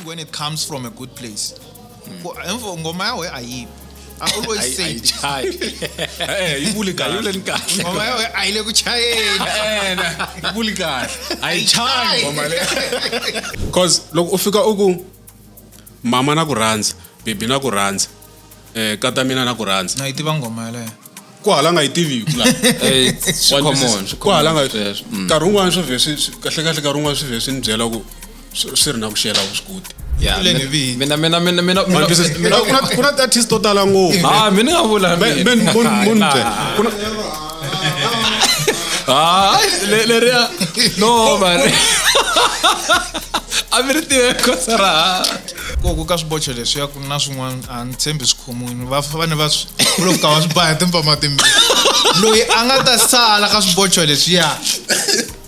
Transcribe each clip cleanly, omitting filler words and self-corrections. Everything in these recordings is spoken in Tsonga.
When it comes from a good place. Ku emvo ngoma ya wena a yi I always say this. Eh, yi vuli kahle. Yi vuleni kahle. Ngoma ya wena a yi le ku chayeni. Eh, na, yi vuli kahle. A yi chayi ngoma leyi. Cause loko u fika u ku mama na ku rhandza, baby na ku rhandza, eh kata mina na ku rhandza. Na yi tiva ngoma yaleyo. Ku hala nga yi tivi ku la. Eh, swi common, swi Ku hala nga common sweswo. nkarhi wun'wani swi vhe swi kahle kahle nkarhi wun'wani swi vhe swi ni byela ku swi ri na ku xela vuswikoti. Yeah, Kule ni mina- vini. mina mina mina mina Wa twisisa? mina Ku na ku na ti-artist to tala ngopfu. ah mina nga vula Men mina. men mun mun byela. Ku na Ah, leriya no man a mi ri tive khosa ra Ku ka swibocho leswiya ku na swin'wana a ni tshembi swi khomiwini va fane va swi ku lo fika va swi ba hi timpama timbirhi. Loyi a nga ta sala ka swibocho leswiya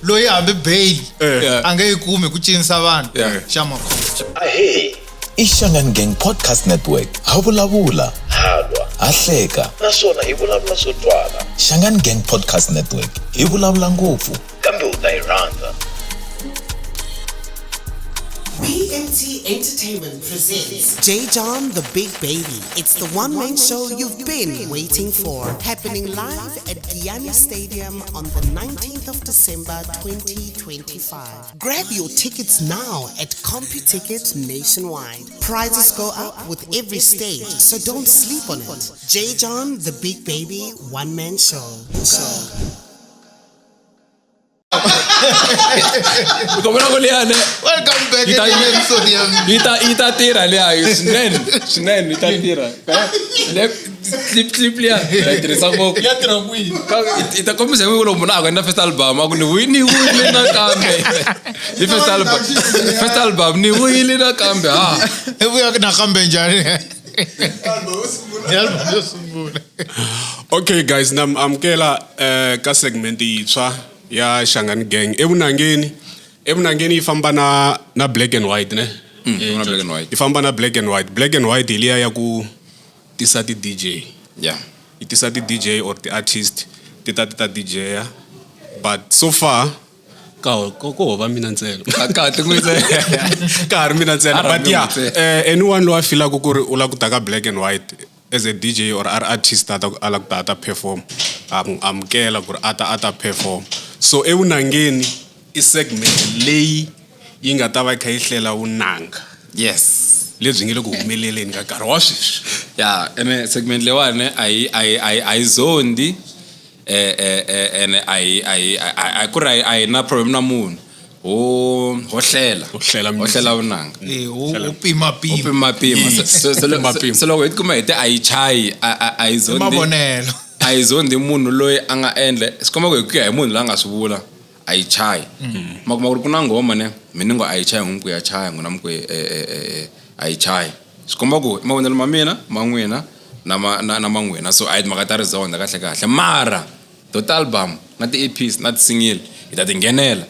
loyi hambi bail Eh. a nge yi kumi ku cinisa vanhu Yeah. xa makhombo. Ahee, i Shangaan Gang Podcast Network. Ha vulavula, halwa ha hleka. naswona hi vulavula swo twala Shangaan Gang Podcast Network. Hi vulavula ngopfu. kambe u ta yi rhandza. BMT Entertainment presents J John the Big Baby. It's the one man show you've been waiting for. Happening live at Giyani Stadium on the 19th of December 2025. Grab your tickets now at CompuTicket nationwide. Prizes go up with every stage, so don't sleep on it. J John the Big Baby one man show. Show. u kombela ku liya ne Welcome back Yi ta- eka episode ya yi ta yi ta tirha liya swinene swinene yi ta tirha le clip clip liya yi ta yi tirhisa ngopfu ya tirha kwihi? Yi ta kombisa hi ku loko munhu a ku endla first album a ku ni ni wile nakambe hi first album first album ni wile nakambe ha i vuya nakambe njhani? Album yo sungula. Okay guys, na mi amukela eh ka segment yintshwa ya Shangaan Gang. Evunangeni, Evunangeni yi famba na na black and white ne? Mm, na black and white. Yi famba na black and white. Black and white hi liya ya ku tisa ti DJ. Yeah. Yi tisa ti DJ or ti artist ti ta ti ta DJ-ya. But so far ka ko ko va mina ntsena. Ka kahle n'witse. Ka ha ri mina ntsena A but rhambi yeah, n'wi ntsena. eh, anyone loyi a feelaka ku ri u lava ku ta ka black and white as a DJ or a ri artist a ta a lava ku ta a ta perform a n'wi amukela ku ri a ta a ta perform. So evunangeni i segment leyi yi nga ta va yi kha yi hlela vunanga Yes. lebyi nge le ku humeleleni ka nkarhi wa sweswi. Yeah, ene segment leyiwani a yi a yi a yi a yi zondi eh eh eh ene a yi a yi a ku ri a yi na problem na munhu ho ho hlela Ho hlela ho music. hlela vunanga Eh, u pima ho pima. pima pima Yes. se Pima pima. se loko hi tikuma hi te a yi chayi a yi zondi Mavonelo. a yi zondi munhu loyi a nga endla swi komba ku hi ku ya hi munhu loyi a nga swi vula a yi chayi ma kuma ku ri ku na nghoma ne mi ni ngo a yi chayi n'wi ku ya chaya n'wina mi ku eh, eh, eh, a yi chayi swi komba ku i mavonelo ma mina ma n'wina na ma na na ma n'wina so a yi timhaka ta rizonda kahle kahle mara to ti-album na ti-EPs na ti-single hi ta ti nghenela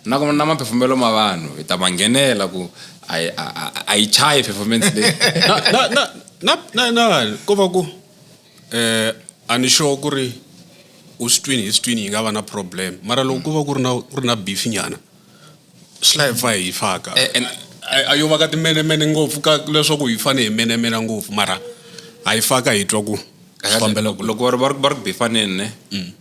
na ku na maphefumelo ma vanhu hi ta ma nghenela ku a yi a yi chayi performance leyi na na na na na na ko va ku eh a ni sure ku ri u swi twini hi swi twini yi nga va na problem mara loko ku va ku ri na ku ri na beef nyana swi la hi pfa hi faka Eh, and- a yo va ka timenemene ngopfu ka leswaku hi fane hi menemena ngopfu mara a yi faka hi twa ku swi fambela ku loko va ri va ri va ri ku bifaneni ne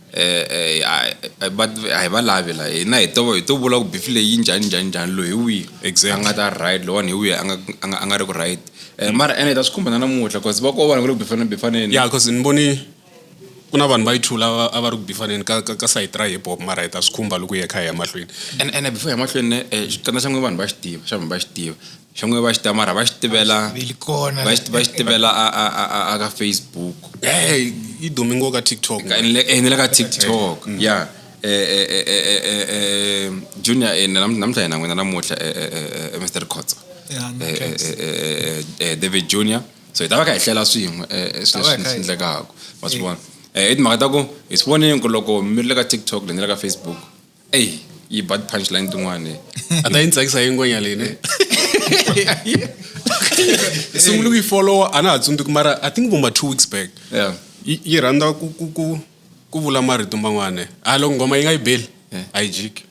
eh eh a hi va lavi la hina hi to hi to vula ku beef leyi yi njhani njhani njhani loyi hi wihi Exactly. a nga ta right lowani hi wihi a nga a nga a nga ri ku right eh mara ene hi ta swi khumba na namuntlha cause va ko vanhu va le ku bifaneni bifaneni ya cause ni voni ku na vanhu va yi two lava a va ri ku bifaneni ka ka ka sayiti ra hip hop mara hi ta swi khumba loko hi ya kha hi ya mahlweni and before hi ya mahlweni ne eh, xikandza xa n'we vanhu va xi tiva xa vanhu va xi tiva xa n'we va xi tiva mara va xi tivela Veli kona. va xi va xi tivela a a a a- a ka Facebook hey yi dume ngopfu ka TikTok Ka- ni le ka TikTok yeah eh eh eh eh eh, eh Junior eh namuntlha hina n'wina namuntlha eh, eh, eh, eh, Mr Khotso Yeah, no Eh, eh, thanks. eh, eh, eh, David Junior so hi ta va kha hi hlela swin'we eh, eh, swilo Ta va leswi hi kha swi hi- endlekaka ma swi vona eh i timhaka ta ku hi swi vonile ku loko mi ri le ka TikTok le ni le ka Facebook ey yi ba ti-punchline tin'wani a ta yi ni tsakisa yi ngwenya leyi ne sungule ku yi followa a na ha tsundzuki mara I think voma 2 weeks back Yeah. yi yi rhandza ku ku ku ku vula marito man'wana a loko nghoma yi nga yi beli Yeah. a yi jiki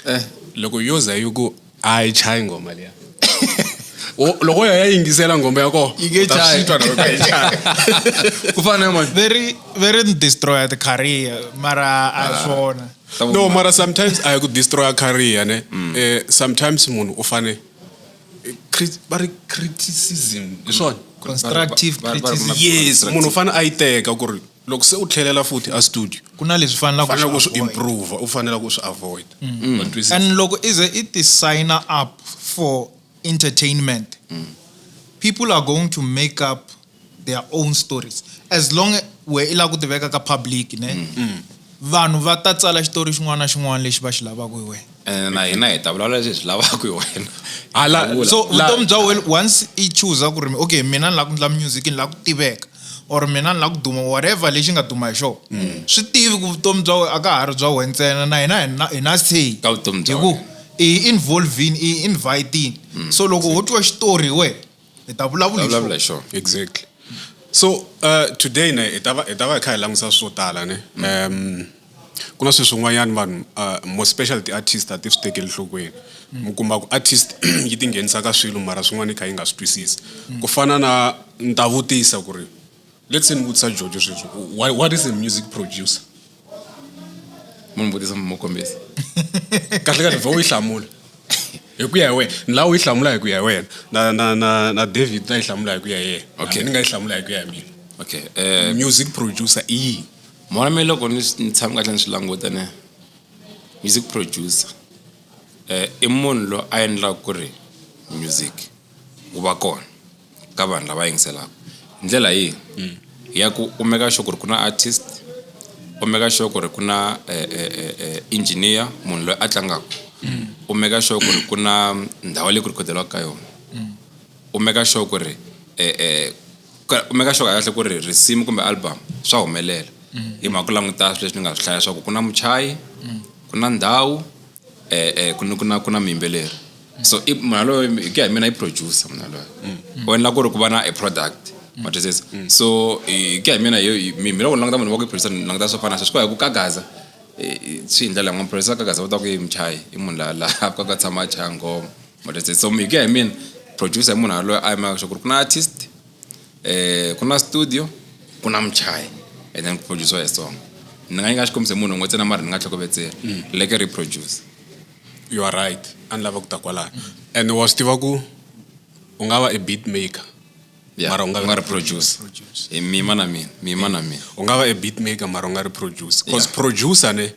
Eh. loko yo za yi ku a yi chayi nghoma liya Loko ya yingisela nghoma ya kona Yi nge u ta swi chayi. twa na wena ku yi chayi. Ku fana na mani Very very destroy the career mara a hi swona. No, mara sometimes a hi ku destroy career ne. Sometimes munhu u fane va ri criticism hi swona. Constructive criticism. Yes, munhu u fane a yi teka ku ri loko se u tlhelela futhi a studio Ku na leswi fanelaka fanele ku swi swi avoid. improve, u fanele ku swi avoid. Wa twisisa? And loko ize i ti sign up for entertainment, people are going to make up their own stories. As long we i lava ku tiveka ka public ne, vanhu va ta tsala xitori xin'wana na xin'wana lexi va xi lavaka hi wena. Ene na hina hi ta vulavula leswi hi swi lavaka hi wena. Hala- Vula. So vutomi bya wena once i choose ku ri okay mina ni lava ku endla music, ni lava ku tiveka or mina ni lava ku duma, whatever lexi nga duma hi xona, swi tivi ku vutomi bya wena a ka ha ri bya wena ntsena, na hina hi na say Ka vutomi bya hi ku wena. i involving, i inviting. So loko ho twa xitori we hi ta vulavula hi Vulavula hi xona. xona. Exactly. So today ne hi ta va hi ta va hi kha hi langutisa swo tala ne. Ku na swilo swin'wanyana vanhu more special ti-artist a ti swi tekeli enhlokweni. Mi kuma ku artist yi tinghenisa ka swilo mara swin'wana yi kha yi nga swi twisisi. Ku fana na ni ta vutisa ku ri let's say ni vutisa Jojo sweswi, what is a music producer? Munhu vutisa mu kombisa. Kahle kahle vhe u yi hlamula hi ku ya hi wena, ni lava u yi hlamula hi ku ya hi wena, na David ta yi hlamula hi ku ya hi yena. Okay. Ni nga yi hlamula hi ku ya hi mina. Okay. Music producer i yini? Mona me loko ni tshame kahle ni swi languta ne, music producer i munhu loyi a endlaka ku ri music wu va kona ka vanhu lava yingiselaka. Hi ndlela yihi? Ya ku u make sure ku ri ku na artist, u make sure ku ri ku na engineer, munhu loyi a tlangaka, u make sure ku ri ku na ndhawu leyi ku rhikhodeliwaka ka yona, u make sure ku ri u make sure kahle ku ri risimu kumbe album swa humelela. Hi mhaka ku languta swilo leswi ni nga swi hlaya swa ku ku na muchayi, ku na ndhawu, ku na muyimbeleri. So i munhu yaloye hi ku ya hi mina i producer munhu yaloye. U endla ku ri ku va na a product. Ma twisisa? So hi ku ya hi mina mina loko ni languta munhu wa ku i producer ni languta swo fana na sweswo. Hi ku ka Gaza, swi hi ndlela yin'wana producer ka Gaza va ta ku i muchayi, i munhu la ka ka tshama a chaya nghoma. Ma twisisa? So hi ku ya hi mina producer i munhu yaloye a yimaka swa ku ri ku na artist, ku na studio, ku na muchayi, and then ku produce a song. Ni nga nyika xikombiso hi munhu un'we ntsena mara ni nga tlhokovetseli. Leke reproduce. You are right. A ni lava ku ta kwalano. And wa swi tiva ku u nga va a beat maker. Yeah, Mara u nga u nga reproduce. Hi mima na mina, mima na mina. U nga va a beat maker mara u nga reproduce. Because Yeah. producer ne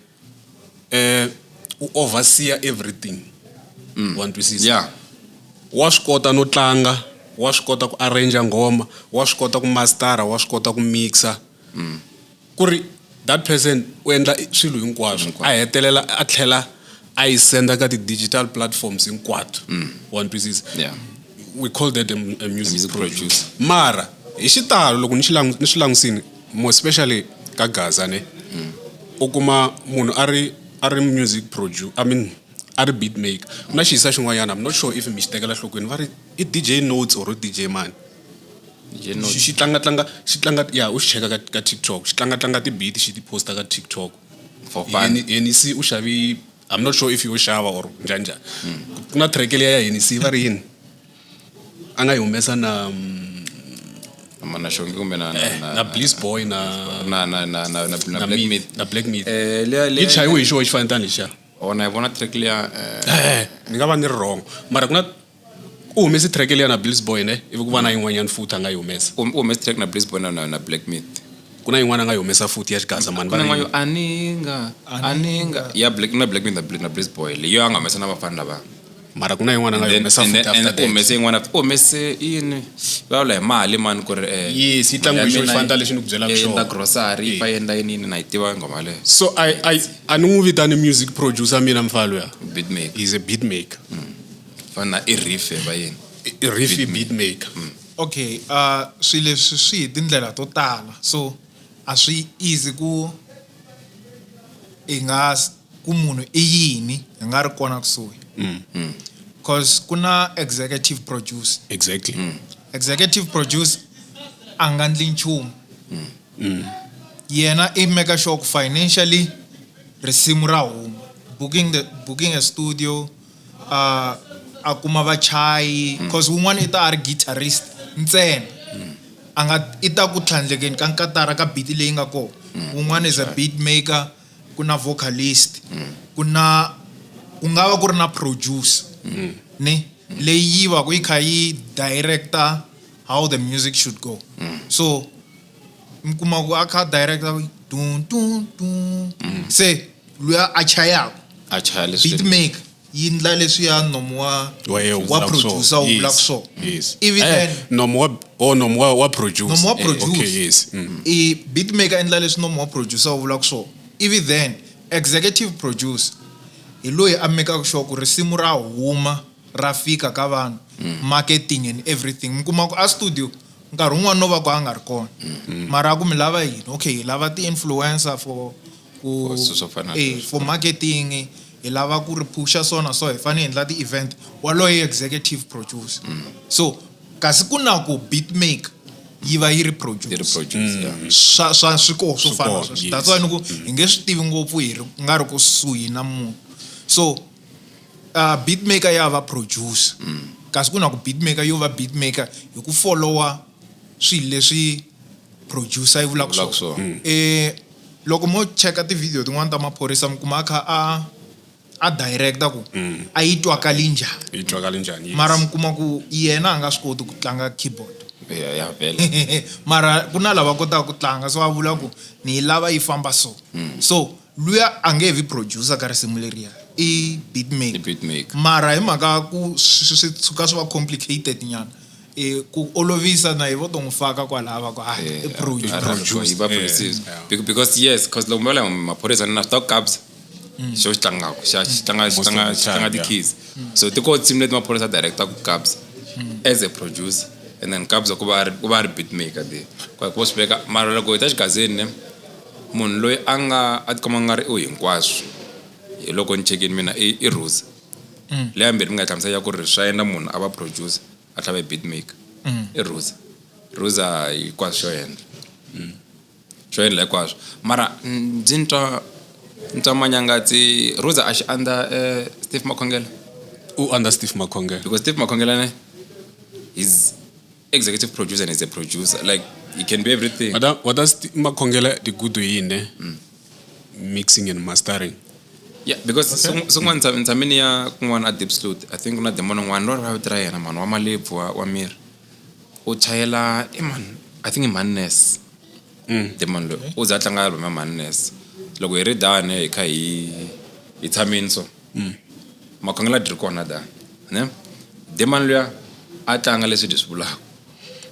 u oversee everything. Wa twisisa? Yeah. Wa swi kota no tlanga, wa swi kota ku arrange nghoma, wa swi kota ku mastera, wa swi kota ku mixa. Ku ri that person u endla swilo hinkwaswo, a hetelela a tlhela a yi senda ka ti-digital platforms hinkwato. Wa twisisa? Yeah. We call that a music, music producer. producer. Mara hi xitalo loko ni swi langusini, more especially ka Gaza ne, u kuma munhu a ri a ri music producer, I mean a ri beat maker. Ku na xiyisa xin'wanyana, I'm not sure if mi xi tekela nhlokweni, va ri i DJ Notes or i DJ mani. DJ Notes. Xi tlanga tlanga, xi tlanga, ya, u xi cheka ka TikTok, xi tlanga tlanga ti-beat, xi ti posta ka TikTok. For fun. Hennessy u xavi, I'm not sure if yo xava or njhani njhani. Ku na track liya ya Hennessy va ri yini? A nga yi humesa na, Na Shongi kumbe na na Bliss Boy na na na na na na na Black Myth, Myth. na Black Myth. Liya Yi chayiwe hi xona xi fanele lexiya. Oh, na yi vona track liya, Ni nga va ni ri wrong. Mara ku na u humese track liya na Bliss Boy ne, ivi ku va na yin'wanyana futhi a nga yi humesa. U humese track na Bliss Boy na Black Myth. Ku na yin'wana a nga yi humesa futhi ya xigaza mani. Ku na yin'wana yo aninga, aninga. Ya Black, na Black Myth na Bliss Boy. Leyi a nga humesa na vafana lava. Mara ku na yin'wana a nga yi humesa And futhi then after that. u humese yin'wana, u humese yini? Vulavula hi mali mani ku ri, Yes, yi tlangiwe mali ya hi xona mina xifaniso lexi ni ku byelaka yi endla xona. grocery, yi fa yi endla yini, na yi tiva nghoma leyo. So a ni n'wi vitani music producer mina mfana luya. Beat maker. He's a beat maker. Fana na i riff va yini? I riff i beat maker. Okay, swilo leswi swi hi tindlela to tala. So a swi easy ku i nga ku munhu i yini hi nga ri kona kusuhi. Because ku na executive producer. Exactly. Executive producer a nga ndli nchumu. Yena i make sure ku financially risimu ra huma. Booking a studio, A kuma vachayi cause wun'wana i ta a ri guitarist ntsena. A nga i ta ku tlhandlekeni ka nkatara ka beat leyi nga kona. Wun'wana is a beat maker, ku na vocalist, ku na ku nga va ku ri na producer ne leyi yi va ku yi kha yi director how the music should go. So mi kuma ku a kha a director dun dun dun, se luya a chayaka A chaya leswi beat maker yi ndla leswiya nomu wa Wa ye wa vulaka producer swona. wu vulaka Yes. swona. Yes. Ivi Eh, then nomu wa oh nomu wa producer. Nomu wa Eh, produce. Okay, yes. I beat maker endla leswi nomu wa producer wu vulaka swona, ivi then executive producer hi loyi a mekaka sure ku risimu ra huma ra fika ka vanhu, marketing and everything. Mi kuma ku a studio nkarhi wun'wani no va ku a nga ri kona, mara a ku mi lava yini, okay, hi lava ti-influencer for ku For swilo swo fana na eh, sweswo. for marketing, hi lava ku ri phusha so na so, hi fanele hi endla ti-event, waloye executive producer. So kasi ku na ku beat maker yi va yi ri Yi ri producer. producer, yeah. Swa swi koho swo Swi fana kona, na sweswo. yes. That's why ni ku hi nge swi tivi ngopfu hi ri nga ri kusuhi na munhu. So beat maker ya va producer, kasi ku na ku beat maker yo va beat maker hi ku followa swilo leswi producer yi vulaka Vulaka swona. swona. Loko mo cheka ti-video tin'wani ta maphorisa, mi kuma a kha a director ku a yi twakali njhani. Yi twakala njhani? Yes. Mara mi kuma ku yena a nga swi koti ku tlanga keyboard. Yeah, yeah, vhele. Mara ku na lava kotaka ku tlanga, so a vula ku ni yi lava yi famba so. So luya a nge vi producer ka risimu leriya, i beat maker. I beat maker. Mara hi mhaka ku swi tshuka swi va complicated nyana, ku olovisa na hi vo to n'wi faka kwalaya va ku ah, Yeah, i producer. yeah, Produce. yi va Yeah, produce. yeah. Because yes, cause loko mi vula maphorisa na swi ta ku kabza xo xi tlangaka xa xi tlanga xi Most tlanga of the xi tlanga time, yeah. ti-keys. So ti koho tinsimu leti maphorisa director ku kabza as a producer, and then kabza ku va a ri beat maker there. Ku va swi veka. Mara loko hi ta xigazini ne, munhu loyi a nga a tikomba nga ri u hinkwaswo hi loko ni chekini mina i Rose. Leyi hambirhi mi nga yi hlamusela ya ku ri swa endla munhu a va producer a tlhela a va beat maker, i Rose. Rose hinkwaswo xo endla, xo endla hinkwaswo. Mara ndzi ni twa ni twa manyangatsi Rose a xi andza Steve Makhongela. U under Steve Makhongela. Because Steve Makhongela ne is executive producer and is a producer, like he can be everything. What does Steve Makhongela di good yini ne? Mixing and mastering. Yeah, because swin'wana ni tshame ni ya kun'wana a Deep Sloot, I think ku na demon un'wana loyi va vito ra yena mani wa malebvu wa miri u chayela i man, I think i Madness. Demon loyi u za a tlanga album ya Madness. Loko hi ri dane hi kha hi tshamini so Makhongela dyi ri kona da ne demon luya a tlanga leswi dyi swi vulaka.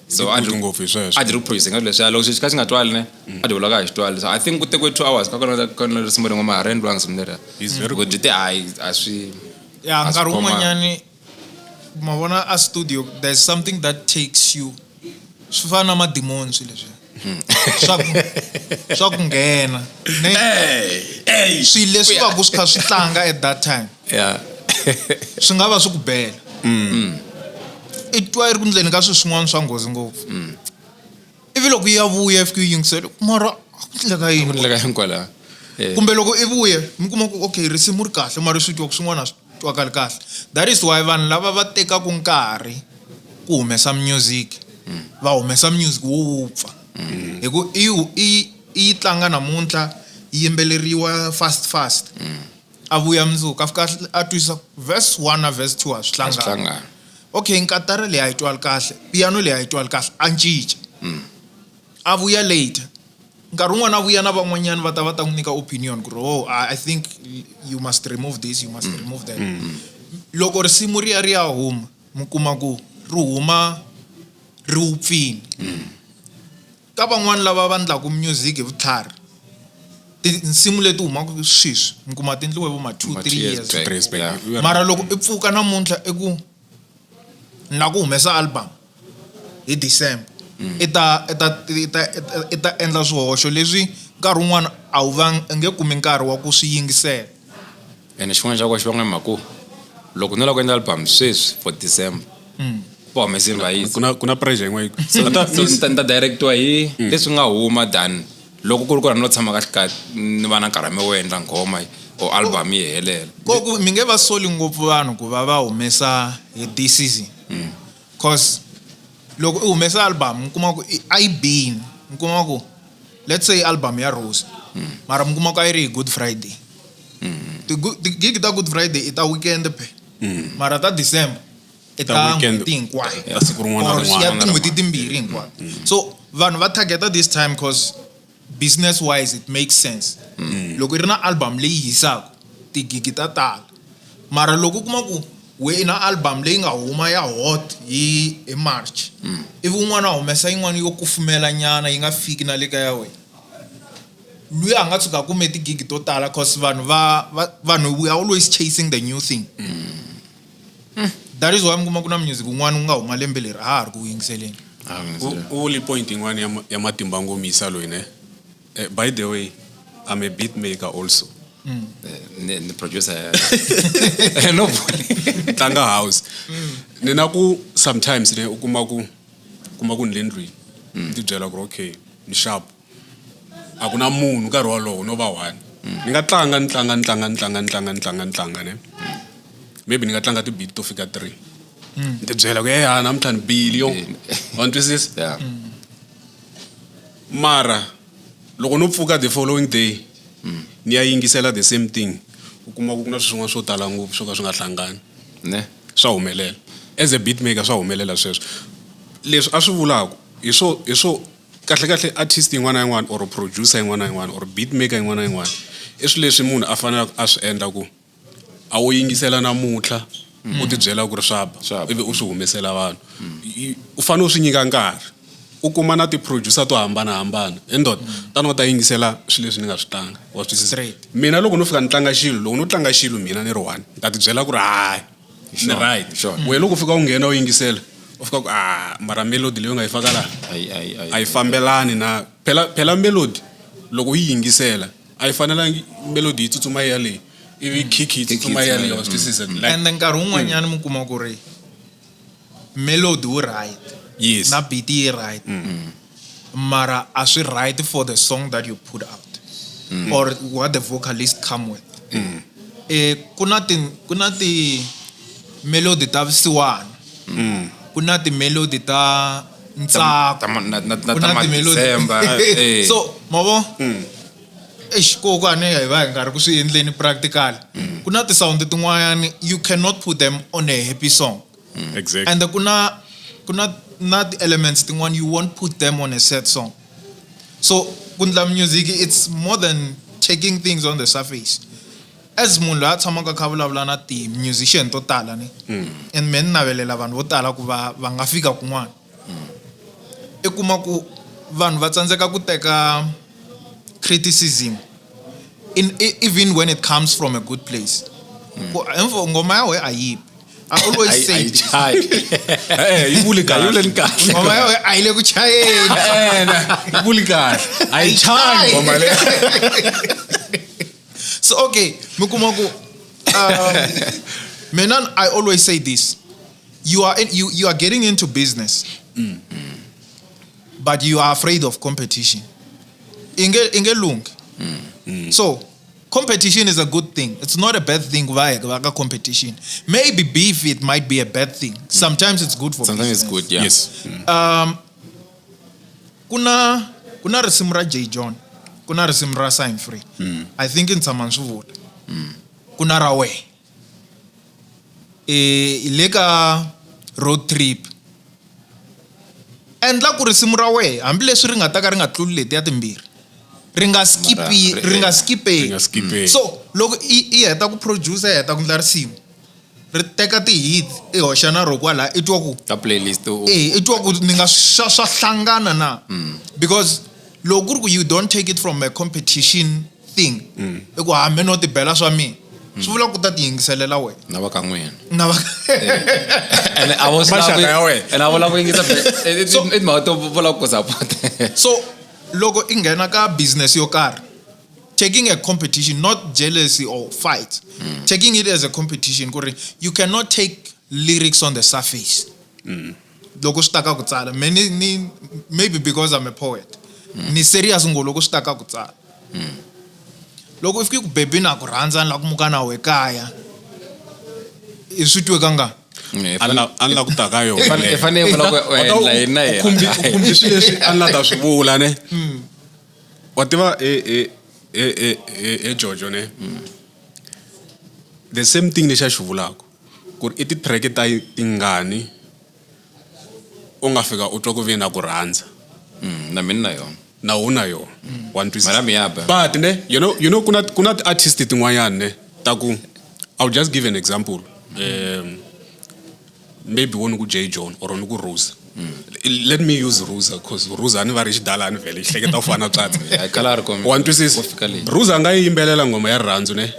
So Di good ngopfu hi sweswo. a dyi ri producing ka leswiya loko xi kha xi nga twali ne a dyi vulaka a xi twali. So I think ku tekiwe 2 hours ka kona kona risimu rin'we ma ha ri endliwanga risimu leriya. He's very Loko dyi te hayi a swi Ya a swi nkarhi khomanga. wun'wanyani ma vona a studio there's something that takes you, swi fana na madimoni swilo leswiya swa ku nghena ne swilo leswi va ku swi kha swi tlanga at that time. Yeah. Swi nga va swi ku bela, i twa i ri ku ndleni ka swilo swin'wana swa nghozi ngopfu, ivi loko yi ya vuya i fika yi yingisela mara a ku ndleka yini Ku ndleka yini kwala? Eh. Kumbe loko i vuye mi kuma ku okay risimu ri kahle mara swi twa ku swin'wana a swi twakali kahle. That is why vanhu lava va tekaka nkarhi ku humesa music, va humesa music wo wupfa, hi ku i yi tlanga namuntlha yi yimbeleriwa fast fast, a vuya mundzuku a fika a twisisa verse 1 na verse 2 a swi A swi hlangani. hlangani. Okay, nkatara leyi a yi twali kahle, piano leyi a yi twali kahle, a cinca. A vuya later nkarhi wun'wana a vuya na van'wanyana va ta va ta n'wi nyika opinion ku ri oh I think you must remove this, you must remove that. Loko risimu ri ya ri ya huma, mi kuma ku ri huma ri wupfini. Ka van'wani lava va endlaku music hi vutlhari, tinsimu leti humaka sweswi mi kuma ti endliwe vo ma 2 Ma 3 two years years back. 3 years back. Yeah. You are- Mara loko i pfuka namuntlha i ku ni lava ku humesa album hi December, i ta endla swihoxo leswi nkarhi wun'wana a wu va nge kumi nkarhi wa ku swi yingisela. Ene xin'wana xa kona xi vanga hi mhaka ku loko no lava ku endla album sweswi for December, va humesini va yisa. Ku na pressure yin'wana. So ni ta directiwa hi leswi nga huma than loko ku ri ku ri no tshama kahle kahle ni va na nkarhi wa me wo endla nghoma Or album yi helela. Ko ku mi nge va soli ngopfu vanhu ku va va humesa hi this season. Cause loko u humesa album mi kuma ku a yi bini mi kuma ku let's say album ya Rose mara mi kuma ku a yi ri hi Good Friday. Ti-gig ta Good Friday i ta weekend phe mara ta December i Ta ta weekend. n'hweti hinkwayo. Ta siku rin'wana na Or rin'wana. ya tin'hweti timbirhi hinkwato. So vanhu va targeta this time cause business wise it makes sense. Loko i ri na album leyi hisaka tigigi ta tala mara loko u kuma ku we i na album leyi nga huma ya hot hi March ivi un'wana a humesa yin'wana yo kufumela nyana yi nga fiki na le ka ya wena luya a nga tshuka a kume tigigi to tala cause vanhu va vanhu we are always chasing the new thing. That is why mi kuma ku na music wun'wana wu nga huma lembe leri a ha ri ku yingiseleni. U vuli point yin'wana ya matimba ngomisa loyi ne. By the way, I'm a beat maker also. Ni producer. No. Tlanga house. Ni na ku sometimes ne u kuma ku ni le ndlwini. Ni ti byela ku ri okay, ni sharp. A ku na munhu nkarhi wolowo no va one. Ni nga tlanga ni tlanga ni tlanga ni tlanga ni tlanga ni tlanga ni tlanga ne. Maybe ni nga tlanga ti-beat to fika 3. Ni ti byela ku ya namuntlha ni bile yo. Wa ni twisisa? Yeah. Mara loko no pfuka the following day ni ya yingisela the same thing u kuma ku na swin'wana swo tala ngopfu swo ka swi nga hlangani. Ne. Swa humelela. As a beat maker swa humelela sweswo. Leswi a swi vulaka hi swo kahle kahle artist yin'wana na yin'wana or producer yin'wana na yin'wana or beat maker yin'wana na yin'wana i swilo leswi munhu a faneleke a swi endla ku a wo yingisela namuntlha u tibyela ku ri swa ba ivi u swi humesela vanhu. U fanele u swi nyika nkarhi. U kuma na ti-producer to hambanahambana endoda tani va ta yingisela swilo leswi ni nga swi tlanga wa swi twisisa. Mina loko no fika ni tlanga xilo loko no tlanga xilo mina ni ri one ni ta tibyela ku ri hayi ni right. Wena loko u fika u nghena u yingisela u fika ku mara melody leyi u nga yi faka laha a yi fambelani na phela melody loko u yi yingisela a yi fanelangi melody yi tsutsuma ya leyi ivi kick yi tsutsuma ya leyi wa swi twisisa. And nkarhi wun'wanyana mi kuma ku ri melody wu right. Yes. Na beat yi right. Mara a swi right for the song that you put out or what the vocalist come with. Ku na ti melody ta vusiwana. Ku na ti melody ta ntsako. Ku na ti melody. So mavo eish kokwane hi va hi nga ri ku swi endleni practical. Ku na ti sound tin'wanyana you cannot put them on a happy song. Exactly. And ku na the elements tin'wana you won't put them on a sad song. So kundla music it's more than taking things on the surface. As munhu loyi a tshamaka kha vulavula na ti musician to tala ni and me ni navelela vanhu vo tala ku va nga fika kun'wana. I kuma ku vanhu va tsandzeka ku teka criticism in even when it comes from a good place. Ku ngoma ya wena a yi I always say this. Yi vuli kahle. Ngoma ya wena a yi le ku chayeni. Yi vuli kahle. A yi chayi ngoma leyi. So okay, mi kuma ku mina I always say this. You are you are getting into business. But you are afraid of competition. Inge lung. So competition is a good thing. It's not a bad thing. Why competition? Maybe beef it might be a bad thing. Sometimes it's good for sometimes business. It's good, yeah. Yes. Kuna risimu ra J John. Kuna risimu ra Sign Free. I think in tshama swi vula. Kuna ra we. Le ka road trip. Endla ku risimu ra we hambileswi ri nga ta ka ri nga tluli letiya timbirhi. Ri nga skipi, ri nga skipeki. So loko i heta ku producer i heta ku endla risimu ri teka ti-hit i hoxa na ro kwala i twa ku ka playlist i twa ku ni nga swa hlangana na because loko ku ri ku you don't take it from a competition thing i ku hambi no tibela swa mina swi vula ku ta ti yingiselela wena na va ka n'wina na va and I was Maxaka ya wena. And I vula ku yingisa i timhaka to vula ku support. So loko i nghena ka business yo karhi taking a competition, not jealousy or fight, taking it as a competition ku ri you cannot take lyrics on the surface. Loko swi ta ka ku tsala ni maybe because I'm a poet ni serious ngo loko swi ta ka ku tsala. Loko i fike ku baby na ku rhandza ni la ku muka na we kaya, i swi twe kangani? A ni la ku ta ka yona. I fanele i vula ku u endla yini na yena. U khumbi swilo leswi a ni la ta swi vula ne. Wa tiva e Jojo ne. The same thing lexi a xi vulaka ku ri i ti-track ta tingani u nga fika u twa ku ve na ku rhandza. Na mina na yona. Na wu na yona. Wa ni twisisa. Mara mi ya ba. But ne, you know ku na ti-artist tin'wanyana ne ta ku, I'll just give an example. Maybe wo ni ku Jay John or ni ku Rosa. Let me use Rosa because Rosa a ni va ri xidala a ni vhele hleketa ku fana na tsatsa. Yeah, kala ri komi. Wa ni twisisa? Ko fika leyi. Rosa a nga yi yimbelela ngoma ya rirhandzu ne.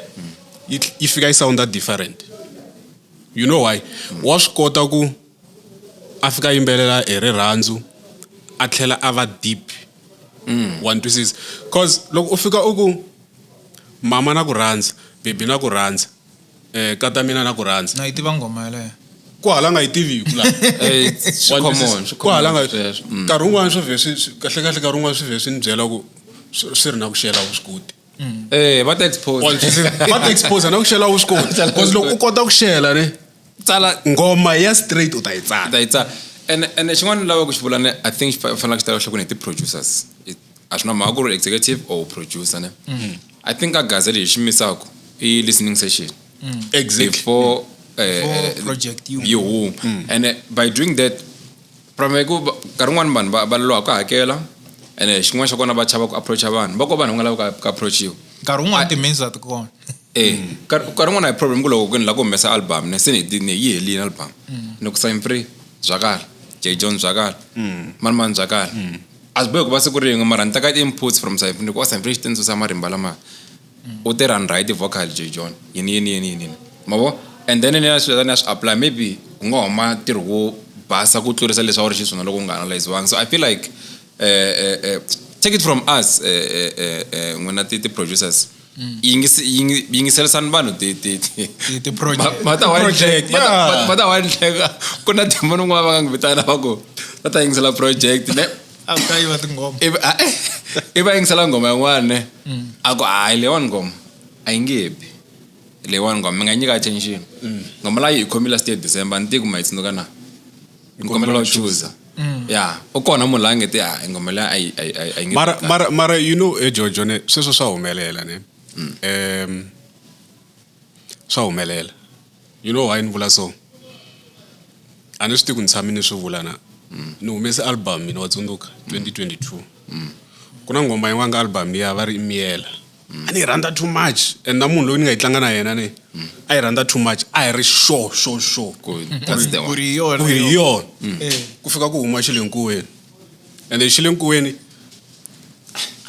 Yi fika yi sound different. You know why? Wa swi kota ku a fika yimbelela hi rirhandzu a tlhela a va deep. Wa ni twisisa? Cause loko u fika u ku mama na ku rhandza, baby na ku rhandza, kata mina na ku rhandza. Na yi tiva ngoma yaleyo. Ku hala nga yi tivi ku la. Swi common, swi Ku hala nga common sweswo. Nkarhi wun'wani swi vhe swi kahle kahle nkarhi wun'wani swi vhe swi ni byela ku swi ri na ku xela vuswikoti. Va ta expose. Wa ni twisisa? Va ta expose na ku xela vuswikoti. Cause loko u kota ku xela ne, Tsala ngoma ya straight u ta yi tsala. U ta yi tsala. And xin'wana ni lavaka ku xi vula ne, I think xi faneleke xi tala enhlokweni hi ti-producers. A swi na mhaka ku ri executive or producer ne. I think a gaza leyi xi misaka i listening session. Exactly. Before, Before project yi yi huma. And by doing that, problem ku nkarhi wun'wani vanhu va loloha ku hakela, and xin'wana xa kona va chava ku approach-a vanhu. Va ko vanhu va nga lavi ku approach-iwa. Nkarhi wun'wani ti-means a ti kona. Nkarhi wun'wani a hi problem ku loko ku ni lava ku humesa album ne, se ni yi helile album. Ni ku Sign Free zwakala, Jay John zwakala, mani mani zwakala. A swi bohi ku va siku rin'we, mara ni teka ti-inputs from Sign Free, ni ku, oh, Sign Free xi ti susa marimba lama. U tirha ni right vocal Jay John, yini, yini, yini, yini, yini. Ma vo? And then ni ya swi ni ya swi apply, maybe ku nga huma ntirho wo basa ku tlurisa leswi a wu ri xiswona loko u nga analyze-wangi. So I feel like take it from us, n'wina ti-producers. Yingiserisani vanhu Ti project. Ma ta wa Project, ma ta- yeah. ma ta wa ndleka. Ku na demon un'wana va nga n'wi vitana va ku va ta yingisela project ne. A ku ta yiva tinghoma. Ivi, a, eh, i va yingisela nghoma yin'wana ne. A ku, hayi, leyiwani nghoma a yi nge bi. Leyiwani nghoma mi nga nyika attention. Nghoma leyi yi khomile last year December, ni tivi ku ma yi tsundzuka na. Ni kombela u choose. Yeah, u kona munhu la nge te, ah, nghoma leyi a yi nge Mara, bi. mara, mara, you know, Jojo ne, sweswo swa humelela ne. Swa humelela. You know why ni vula so? A ni swi tivi ku ni tshame ni swi vula na. Ni humese album mina wa tsundzuka 2022. Ku na nghoma yin'wana ka album liya va ri i Miyela. A ni yi rhandza too much. And na munhu loyi ni nga yi tlanga na yena ne, a yi rhandza too much. A hi ri sure, sure, sure. Ku that's the one. Ku ri yona. Ku ri yona. Ku fika ku huma xi le nkuweni. And then xi le nkuweni,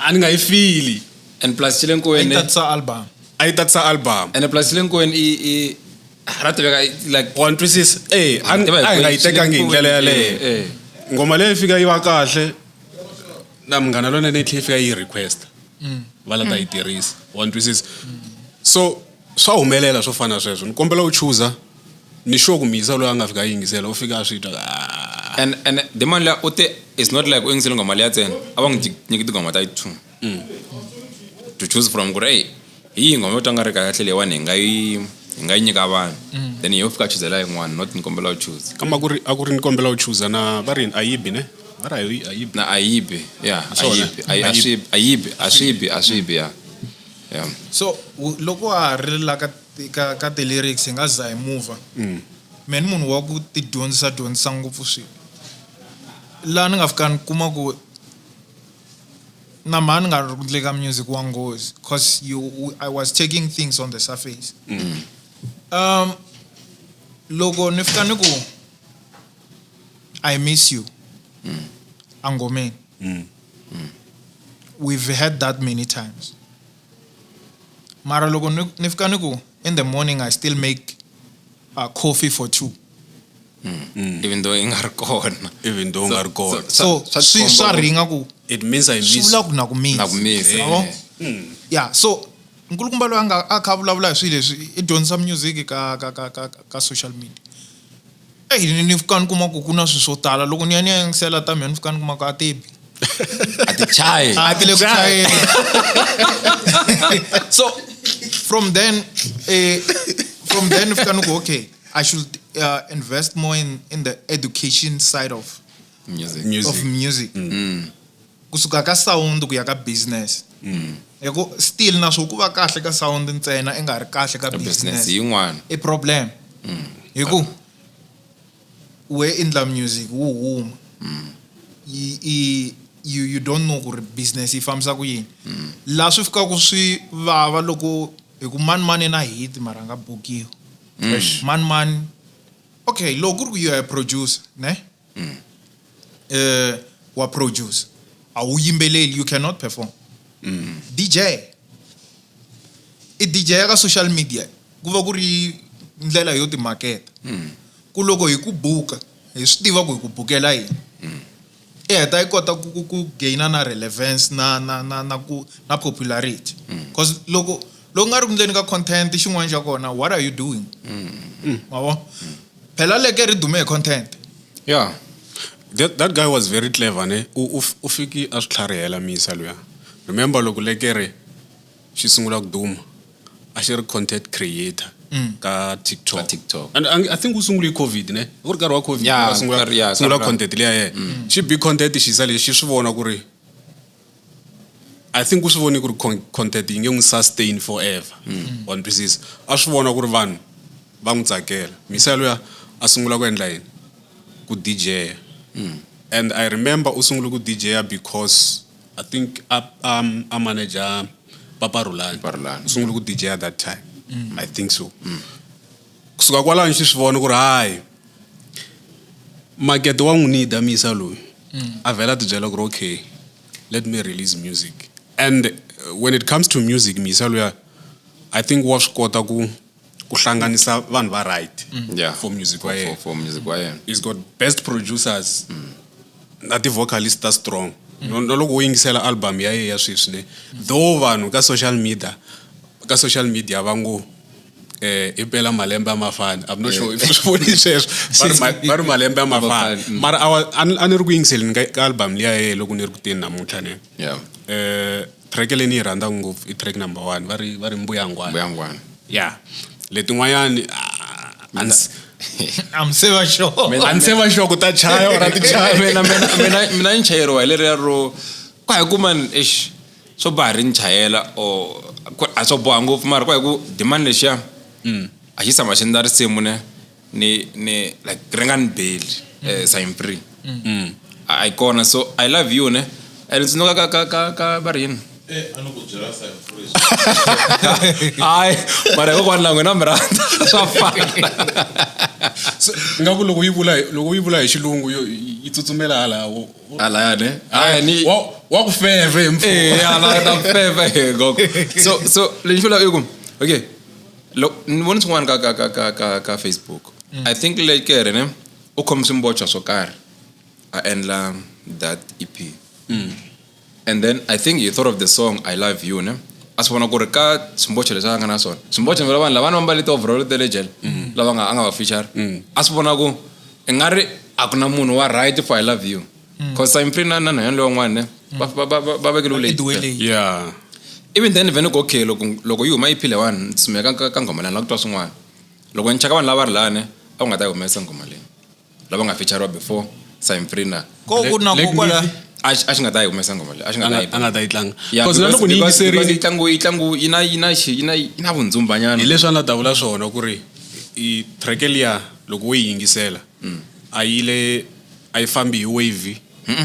a ni nga yi feel. And plus xi le nkuweni A yi tatisa album. A yi tatisa album. And plus xi le nkuweni i ra tiveka, like Wa ni twisisa? A ni tiva hi A hi nga yi ku xi le tekangi hi ndlela yaleyo. nkuweni, Nghoma leyi fika yi va kahle, na munghana lonene yi tlhela yi fika yi request. Va la ta yi tirhisa. Wa ni twisisa? So swa humelela swo fana na sweswo. Ni kombela u chooser. Ni sure ku miyisa loyi a nga fika a yingisela, u fika a swi twa, And the man la u te, it's not like u yingisele nghoma liya ntsena. A va n'wi nyiki tinghoma ta 2. To choose from ku ri, hey, hi yihi nghoma yo twa nga ri kahle leyiwani hi nga yi nyika vanhu. Then yo fika a chuzela yin'wana, not ni kombela u choose. Kambe a ku ri ni kombela u chooser na va ri yini, a yi bi ne? Va ri a yi bi. Na a yi bi, yeah, a Swona. yi bi, a yi, a swi, a yi bi, a swi bi, a swi bi, yeah. Yeah. So, loko wa ha ri la ka ti-lyrics hi nga za hi move. Mehe ni munhu wa ku ti dyondzisa dyondzisa ngopfu swilo. Laha ni nga fika ni kuma ku na mhani nga ri ku endleka music wa nghozi, because I was taking things on the surface. Loko ni fika ni ku I miss you. Angomeni. We've heard that many times. Mara loko ni fika ni ku in the morning I still make coffee for two. Even though i nga ri kona. Even though i nga ri kona. So, Swa swi swa tikomba ku ringa ku It means I swi miss vula ku na ku miss. Na ku miss, Yabo? eh. Yeah, so nkulukumba loyi a nga a kha a vulavula hi swilo leswi i dyondzisa music ka social media. Ey, ni fika ni kuma ku ku na swilo swo tala loko ni ya ni ya yingisela ta mina ni fika ni kuma ku a tibi. A ti chayi. A ti le ku chayeni. So from then from then fika ni ku okay, I should invest more in the education side of music. Music. Of music. Kusuka ka sound ku ya ka business. Hi ku still na swo ku va kahle ka sound ntsena i nga ri kahle ka business business yin'wana. I problem. Hi ku we endla music wu huma. You don't know ku ri business yi fambisa ku yini. La swi fikaka swi vava loko hi ku mani mani na hit mara nga bukiwa. Mani mani okay, loko ku ri ku you are a producer, ne? Wa produce. A wu yimbeleli, you cannot perform. DJ. I DJ ya ka social media ku va ku ri ndlela yo timaketa. Ku loko hi ku buka, hi swi tiva ku hi ku bukela yini. I heta yi kota ku gaina na relevance na popularity. Because loko nga ri ku ndleni ka content xin'wana xa kona, what are you doing? Ma vo? Phela leke ri dume hi content. Yeah. That guy was very clever, ne? U fiki a swi tlharihela misa luya. Remember loko lekere xi sungula ku duma, a xi ri content creator ka TikTok. Ka TikTok. And I think u sungule hi COVID, ne? Ku ri nkarhi wa COVID, Yeah, a sungula content liya yena. Xi bi content xi sa lexi xi swi vona ku ri I think u swi voni ku ri content yi nge n'wi sustain forever. Wa ni twisisa? A swi vona ku ri vanhu va n'wi tsakela. Misa luya a sungula ku endla yini? Ku DJ. And I remember u sungule ku DJ because I think a manager Papa Rhulani. Papa Rhulani. U sungule ku DJ at that time. I think so. Kusuka kwalano xi swi vona ku ri hayi makete wa n'wi need misa loyi. A vhela a tibyela ku ri okay, let me release music. And when it comes to music, misa luya I think wa swi kota ku hlanganisa vanhu va right for music wa yena. For music wa yena. He's got best producers. Na ti-vocalist ta strong. No loko u yingisela album ya yena ya sweswi ne, though vanhu ka social media va ngo i pela malembe a mafana. I'm not sure if swi voni sweswo. Va ri malembe a mafana. Mara a ni ri ku yingiseleni ka album liya ya yena loko ni ri ku teni namuntlha ne. Track leyi ni yi rhandzaka ngopfu i track number 1, va ri Mbuyangwana. Mbuyangwana. Yeah. Letin'wanyani I'm seva sure. A ni seva sure ku ta chaya or a ti chaya. Mina ni chayeriwa hi leriya ro ku hi kuma ni, eish, swo ba ri ni chayela or a swo boha ngopfu mara ku hi ku demand lexiya a xi tshama xi ndla risimu ne ni like ri nga ni beli sign free. A yi kona, so I love you ne. And it's no ka va ri yini? A ni ku byela sign free. Hayi, mara hikokwalaho n'wina mi rhandza swa fana. So, nga ku loko yi vula hi xilungu yi tsutsumela hala Halaya ne? Hayi, ni wa ku feve hi mpfhuka. Hala na feve hi gogo. So lexi vula i ku, okay, loko ni vona swin'wana ka Facebook. I think lekere ne u khome swimbochwa swo karhi a endla that EP. And then I think he thought of the song I Love You ne. A swi vona ku ri ka swimbochwa leswi a nga na swona. Swimbochwa vula vanhu lava va mbale ti-overall ta le jele, lava a nga va feature. A swi vona ku i nga ri a ku na munhu wa right for I Love You. Because I'm free na na yena lowun'wana ne. Va vekele Ba leyi. Yeah. Even then vhene ku okay loko yi huma EP leyiwani, ni tsumeka ka nghoma leyi, ni lava ku twa swin'wana. Loko ni cheka vanhu lava ri lani, a ku nga ta yi humesa nghoma leyi. Lava nga feature-iwa before Sign Free na. Ko ku na Black ku kwala. Myth. A xi nga ta yi humesa nghoma leyi, a xi nga ta yi A nga ta yi tlanga. Yeah, Because na loko ni yingiserile because yi na vundzumba nyana. Hi leswi a ni ta vula swona ku ri i track liya loko wo yi yingisela, a yi le, a yi fambi hi wave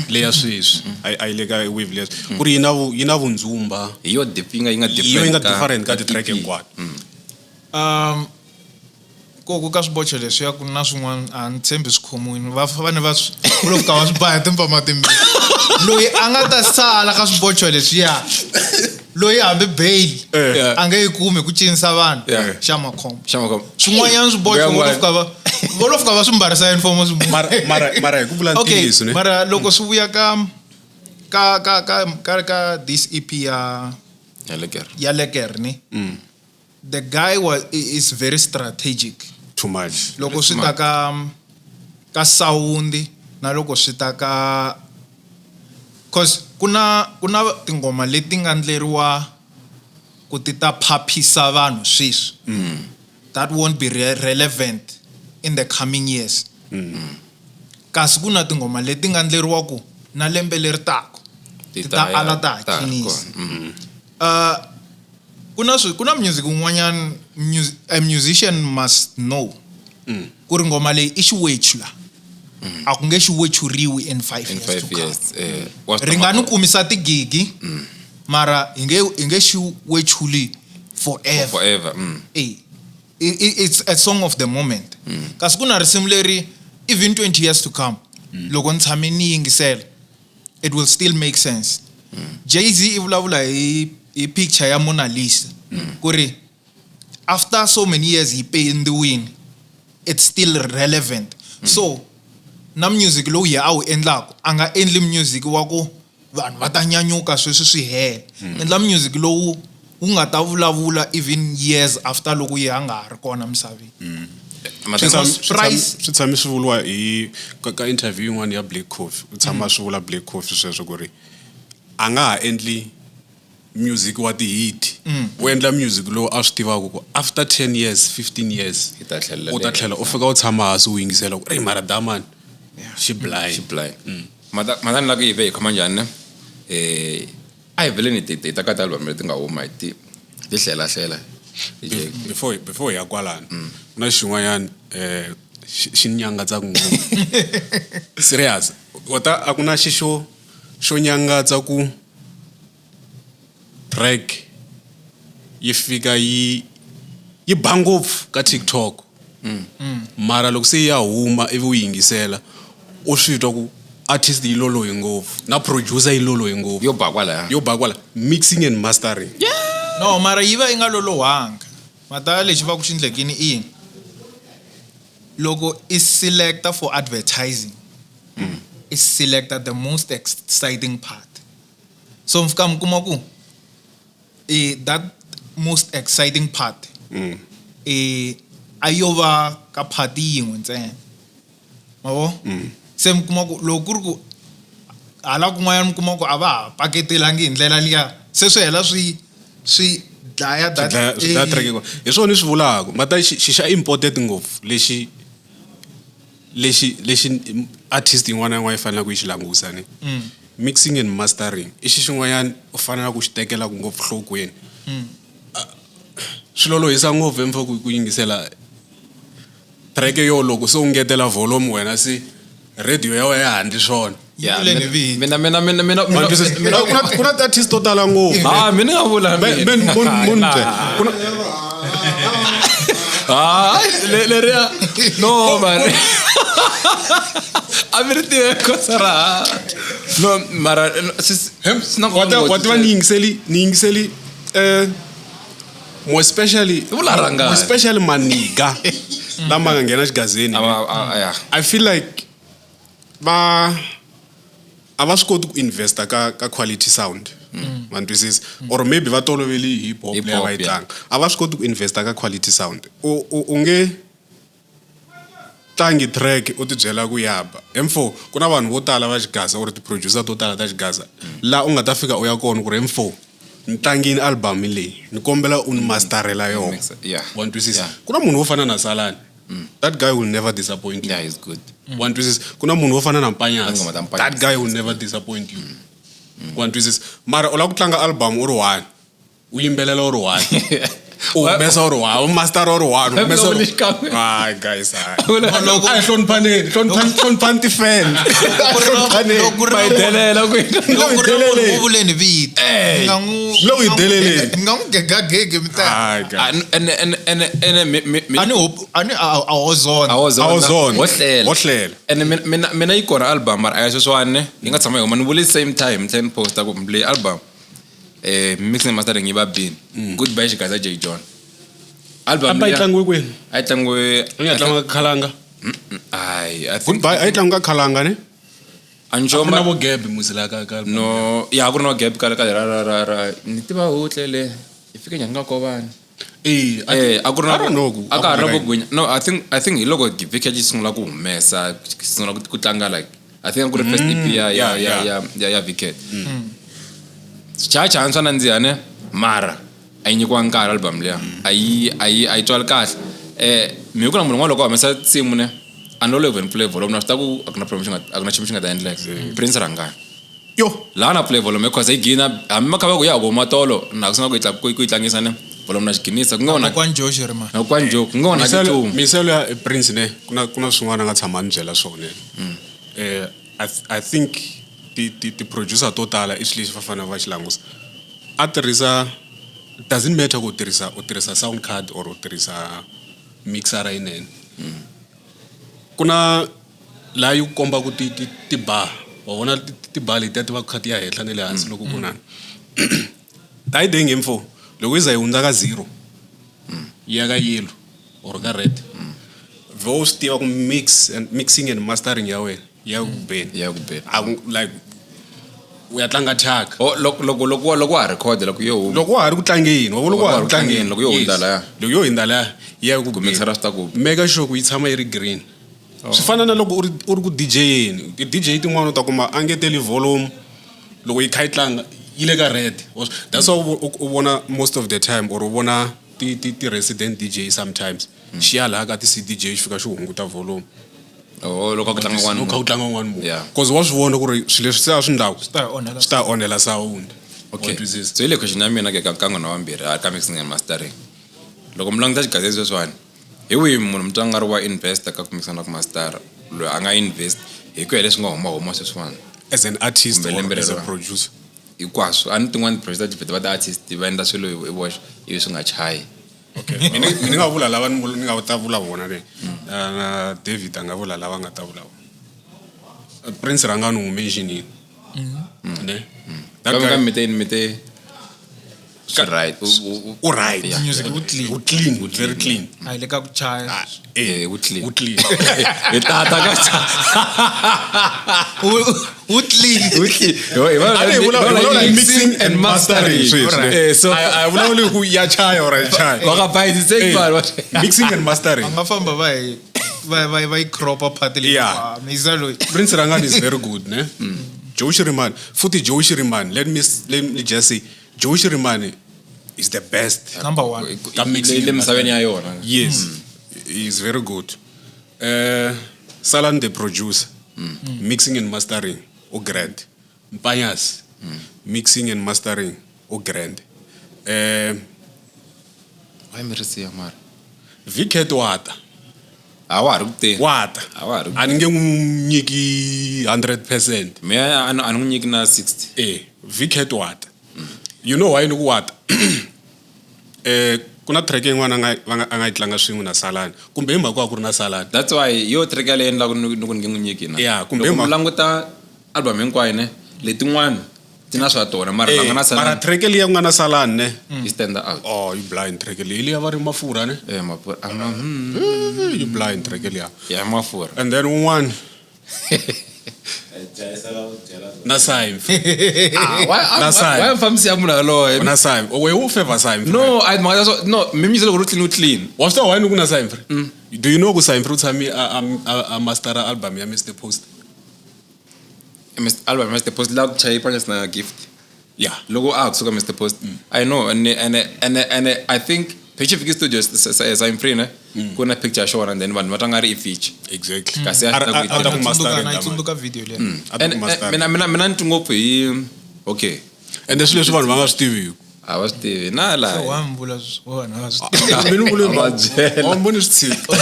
leya sweswi. A yi le ka wave leya sweswi. Ku ri yi na vundzumba. Hi yo yi nga yi nga Hi yo yi nga different ka different ka ka ti-track EP. hinkwato. Ku ka swibocho leswiya ku na swin'wana a ni tshembi swi khomiwini. Va fanele va swi, ku lo fika va swi ba hi timpama timbirhi. Loyi a nga ta sala ka swibocho leswiya, loyi hambi bail a nge yi kumi ku cinisa vanhu. Xa makhombo. Xa makhombo. Swin'wanyana swibocho vo lo fika va swi mbarisa uniform swi Mara hi ku vula Okay, ntiyiso ne? mara loko swi vuya ka this EP ya Ya Lekker. Ya Lekker ni. The guy is very strategic. Too much. Loko swi ta ka sound na loko swi ta ka Cause ku na tinghoma leti nga ndleriwa ku ti ta phaphisa vanhu sweswi. That won't be relevant in the coming years. Kasi ku na tinghoma leti nga ndleriwa ku na lembe leri taka ti ta ala ta ha cinisa. Ku na music un'wanyana, a musician must know ku ri nghoma leyi i xiwechu la a ku nge xiwechuriwi in 5 In years 5 to come. years, wa swi Ri nga tiva. ni kumisa tigigi, mara hi nge xiwechuli forever. Forever. Eh, it's a song of the moment, kasi ku na risimu leri even 20 years to come, loko ni tshame ni yingisela, it will still make sense. Jay-Z i vulavula hi picture ya Mona Lisa ku ri after so many years yi pendiwini, it's still relevant. So na music lowu hi a wu endlaku, a nga endli music wa ku vanhu va ta nyanyuka sweswi swi hela. Endla music lowu wu nga ta vulavula even years after loko yi a nga ha ri kona misaveni. Because price- Swi tshame swi vuriwa hi ka interview yin'wana ya Black Coffee. U tshama swi vula Black Coffee sweswo ku ri a nga ha endli music wa ti-hit, u endla music lowu a swi tivaka ku after 10 years, 15 years, Yi ta tlhelela u ta le tlhela u fika u tshama hansi u yingisela ku ey, mara damani xi blind. Xi blind. Matani la ku yi ve hi khoma njhani ne? A hi veleni ti ta ka ti-album leti nga huma hi ti hlela hlela. Before hi ya kwalano, ku na xin'wanyana xi ni nyangatsaka ngopfu, serious. Wata a ku na xi xo nyangatsa ku track yi fika yi ba ngopfu ka TikTok, mara loko se yi ya huma ivi u yingisela, u swi twa ku artist yi lolohi ngopfu na producer yi lolohi ngopfu. Yo ba kwalaya. Yo ba kwala, mixing and mastering. No, mara yi va yi nga lolohanga. Mata lexi va ku xi ndlekini i yini? Loko i selecta for advertising, i selecta the most exciting part. So mi fika mi kuma ku i that most exciting part i a yo va ka part yin'we ntsena, ma vo? Se mi kuma ku loko ku ri ku hala kun'wanyana, mi kuma ku a va ha paketelangi hi ndlela liya, se swi hela swi dlaya that. Swi dlaya track hinkwayo. Hi swona ni swi vulaka mata xi xa important ngopfu lexi artist yin'wana na yin'wana yi faneleke yi xi langusa ni mixing and mastering. I xi xin'wanyana u faneleke ku xi tekela ngopfu nhlokweni. Ah, swi lolohisa ngopfu emva ku yingisela track yo loko se u ngetela volume wena, se radio ya wena ya handli swona. Yi vule ni vito. Mina mina Ku na ti-artist to tala ngopfu. Ah, mina nga vula. Ben, mun byela. Ah, leriya no man, a mi ri tive kosa ra no, mara swi na nkoka ngopfu. Wa tiva, ni yingiseli more especially Vula rhangani. More especially maniga lama nga nghena xigazeni. Yeah. I feel like va a va swi koti ku investa ka quality sound, ma ni twisisa? Or maybe va toloveli hip hop Hip leyi va hop, yi yeah. tlanga, a va swi koti ku investa ka quality sound. U nge tlangi track u ti byela ku yaba M4. Ku na vanhu vo tala va xigaza or ti-producer to tala ta xigaza laha u nga ta fika u ya kona ku ri M4, ni tlangini album leyi, ni kombela u ni masterela yona. Yeah. Wa ni twisisa? Yeah. Ku na munhu wo fana na Salani, that guy will never disappoint you. Yeah, he's good. Wa ni twisisa? Ku na munhu wo fana na Mpanyasi, Ngoma ta Mpanyasi. that guy will never disappoint you. Wa ni twisisa? Mara u lava ku tlanga album u ri one, u yimbelela u ri one, u humesa u ri one, u mastera u ri one, u humesa u ri- Xikan'we. Hayi guys, hayi. Loko- A hi hloniphaneni, hloniphani ti-fan. Hloniphaneni. Loko ku ri na Va yi delela ku loko ku ri na munhu Deleleni. u vuleni vito, ni nga n'wi Loko hi deleleni. ni nga n'wi gegagegi mi ta Hayi guys. Ah, ene a ni hope a ni a ho zona. A wo zona. A wo zona. Wo hlela. Wo hlela. Ene mina yi kona album, mara a ya sweswiwani yi nga tshama yi huma. Ni vule same time ni tlhela ni posta ku leyi album mixing and mastering yi va bini. Goodbye Xigaza J John album. Apa yi tlangiwe kwini? A yi tlangiwe Yi nga tlangiwa ka Khalanga? Hayi, I think Goodbye a yi tlangiwa ka Khalanga ne? A ni Ku na sure. vo Gab muzila ka No, ya ku ri na gap ka ra ni tiva hutlele hi fike njhani ka kovani. Eh, Eh, a ku ri na I don't know ku a ka ha ri na ku vugwinya. No, I think hi loko Vk yi sungula ku humesa, sungula ku tlanga like I think a ku ri first EP ya ya yeah, ya ya ya ya Vicat. Swichayachayani swa nandziha ne mara a yi nyikiwa nkarhi album liya a yi a yi a yi twali kahle mi ku na munhu un'wana loko a humesa nsimu ne a no even play volume na swi ta ku a ku na problem xi nga a ku na nchumu xi nga ta endleka Prince Rangani Yo. laha na play volume because yi gina hambi ma kha va ku ya huma tolo na ku sungula ku yi ku yi tlangisa ne volume na xiginisa ku nga onhaki Kokwani Joe Shirimani. na kokwani Joe ku nga onhaki Miselo nchumu miselo ya Prince ne kuna swin'wana a nga tshama a ni byela swona. I think ti producer to tala i swilo leswi va fanele va xi langusa. A tirhisa doesn't matter ku u tirhisa sound card or u tirhisa mixer yinene. Ku na laha yi ku kombaka ti bar wa vona ti bar letiya ti va kha ti ya henhla na le hansi loko ku na. Ta yi denge mfo loko yi za yi hundza ka 0 yi ya ka yellow or ka red. Vo swi tiva ku mix and mixing and mastering ya wena ya ku beni. Ya ku beni. A ku like u ya tlanga thyaka. Oh, loko loko loko loko wa ha record loko yo huma. Loko wa ha ri ku tlangeni, wa vona loko wa ha ri ku tlangeni. Loko yo hundza laya. Loko yo hundza laya, ya ku Ku mixera swi ta ku Make sure ku yi tshama yi ri green. Swi fana na loko u ri ku DJ-eni. Ti DJ tin'wana u ta kuma a ngeteli volume loko yi kha yi tlanga yi le ka red. That's why u vona most of the time or u vona ti resident DJ sometimes. Xi ya laha ka ti CDJ xi fika xi hunguta volume. Oh, loko ku tlanga one Loko ku tlanga one more. Yeah. Because wa swi vona ku ri swilo leswi se a swi ndlaku. Swi ta onhela. Swi ta onhela sound. Okay. Wa twisisa? So hi le question ya mina ke ka n'wina vambirhi a ka mixing and mastering. Loko mi languta xigazeti sweswiwani, hi wihi munhu mi twa nga ri wa invest ka ku mixa na ku master loyi a nga invest hi ku ya leswi nga huma huma sweswiwani? As an artist Kumbe or lembe as a rero. producer. Hinkwaswo. A ni tin'wani ti-producer ti vheta va ti-artist va endla swilo hi voxe ivi swi nga chayi. Okay. Mina ni nga vula lava ni nga ta vula vona ne. Na David a nga vula lava nga ta vula vona. Prince Rangani u n'wi mentionile. Ne? That Kambe guy ka mi te swi right. U right. Yeah. Music wu clean. U clean, very clean. A hi le ka ku chaya. Wu clean. Wu clean. Hi tata ka Wu clean. Wu clean. Yo, hi A ni hi vulavula hi mixing and mastering sweswi, ne? So A hi vulavuli ku ya chaya or a yi chayi. va ka bayisi se Eh, mixing and mastering. Va nga famba va hi va yi cropa part leyi. Yeah. Ah, mixer loyi. Prince Rangani is very good, ne? Joe Shirimani, futhi Joe Shirimani, let me just say, Joe Shirimani is the best. Number one. Ka mixing le and misaveni ya yona. Yes, he is very good. Salan the producer, mixing and mastering, o grand. Mpanyas, mixing and mastering, o grand. Why mi ri siya mara? Vicat wa ta. A wa ha ri ku teni. Wa ta. A wa ha ri ku A ni nge n'wi nyiki 100%. Mina a ni n'wi nyiki na 60. Vicat wa ta. You know why ni ku wa ta? Ku na track yin'wana a nga yi tlanga swin'we na Salani. Kumbe hi mhaka ku ri na Salani. That's why yo track yaleyo endlaku ni ku ni nge n'wi nyiki na. Yeah, kumbe Loko hi mi languta album hinkwayo ne, letin'wana ti na swa tona mara la nga na Mara Salani. track liya ku nga na Salani ne. Yi stand out. Oh, you blind track liya. Liya va ri mafurha ne? Mafurha. You blind track liya. Ya mafurha. And then un'wana na Simon. Na Simon. Why mfambisi ya munhu yaloye? Na Simon. Oh, wena u favor Simon. No, I mhaka so no, mi mi loko ri clean u clean. Wa swi tiva why ni ku na Simon? Do you know ku Simon u tshame a mastera album ya Mr Post? Mr album Mr Post la ku chayi panya na gift. Yeah. Loko a kusuka Mr Post. I know and I think Pacific Studios Simon Free ne. Ku na picture xona and then vanhu va tlanga ri i feature. Exactly. Kasi a ta ku A ta ku Na mastera yi tsundzuka video liya. A ta ku And mastera. mina ni twi ngopfu hi okay. Ende swilo leswi vanhu va nga swi tiviku. A va swi tivi na la. So wa mi vula vanhu va swi tivi. Mina ni vule Va byela. wa mi swi tshika.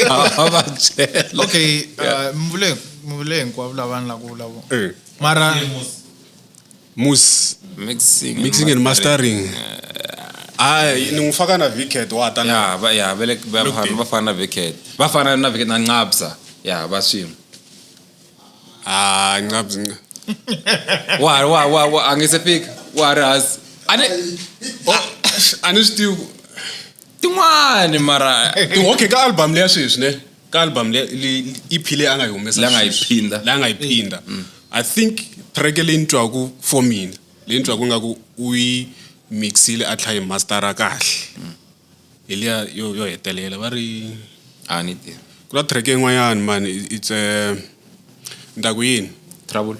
A va byela. Okay, mi vule hinkwavo lava ni lava ku vula vona. Mara Mus Mixing mixing and mastering. Ay, ni n'wi faka na Vicat wa ta na. Ya, va ya vele va fana na Vicat. Va fana na Vicat na Nqabza. Ya, va swin'we. Ah, Nqabza. Wa a nge se fika. Wa ri hansi. A ni A ni swi tivi. Tin'wani mara Okay, ka album leya sweswi ne. Ka album leyi EP leyi a nga yi humesa. Leyi a nga yi sweswi. phinda. Leyi a nga yi phinda. I think track leyi ni twaku for mina, leyi ni twaku ngaku u yi mixile a tlhela yi mastera kahle. Hi liya yo hetelela va ri A ni tivi. Ku na track yin'wanyana man, it's a Ni ta ku yini? Trouble.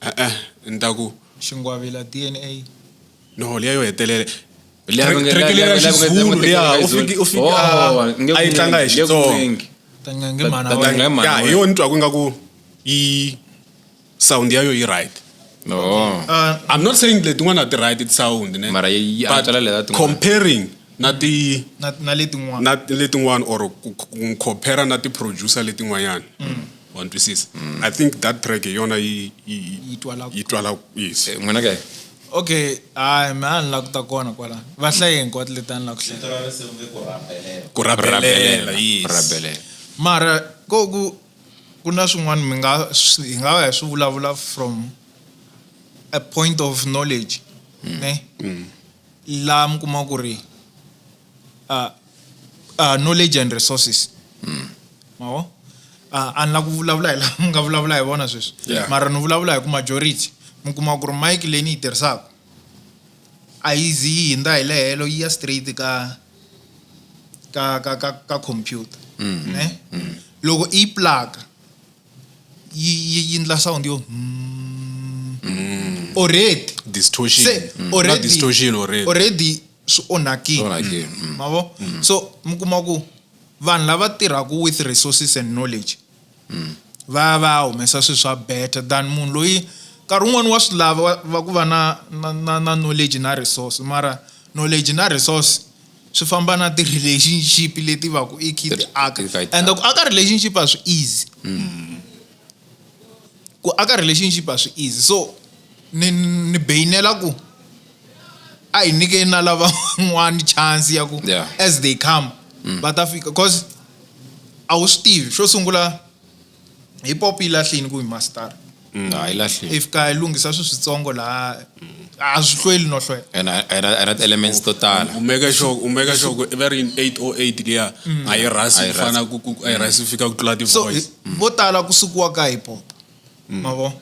E-e, ni ta ku Xingwavila DNA. No, liya yo hetelela. Liya va nge- Track liya- liya ya liya va nge- Xizulu liya, liya u fiki u fiki Oh, nge a yi tlanga hi nge Xitsonga. kunengi. Tangange mhana Ta- wa tanga- yena. mhana Ya, wa hi yona ni twaku ingaku yi sound ya yo yi right. No. I'm not saying letin'wana a ti right ti sound ne. Mara yi But antswa leta tin'wana. comparing na ti Na letin'wana. na letin'wana or ku compare na ti producer letin'wanyana. Wa ni twisisa? I think that track hi yona yi yi Yi twalaka. yi twala yes. Eh, N'wina ke? Okay, hayi me a ni la ku ta kona kwalano. Va hlaye hinkwato leti a ni la ku hlaya. Vito ra risimu nge ku rabelela. Ku rabelela, yes. Rabelela. Mara ko ku na swin'wana mi nga hi nga va hi swi vulavula from a point of knowledge ne laha mi kuma ku ri knowledge and resources ma vo a ni la ku vulavula hi laha mi nga vulavula hi vona sweswi Yeah. mara ni vulavula hi ku majority mi kuma ku ri mic leyi ni yi tirhisaka a yi zi yi hindza hi le helo yi ya straight ka computer ne loko i yi plug yi endla sound yo already Distortion. se Na already distortion already. already swi onhakile Onhakile, ma vo so mi kuma ku vanhu lava tirhaka with resources and knowledge va va humesa swilo swa better than munhu loyi nkarhi wun'wani wa swi lava va ku va na knowledge na resource mara knowledge na resource swi famba na ti-relationship leti va ku i khi ti aka Ti- ti- and ku aka relationship a swi easy ku aka relationship a swi easy so ni beyinela ku a hi nyikeni na lavan'wani chance ya ku Yeah. as they come va ta fika cause a wu swi tivi xo sungula hip hop yi lahlini ku yi mastara A yi lahli. if ka yi lunghisa swilo switsongo laha a swi hlweli no hlwela And a na elements to tala. U make sure u make sure ku va ri 808 liya a yi rhasi A yi ku fana ku a yi rhasi ku fika ku tlula ti so voice. vo tala ku sukiwa ka hip hop ma vo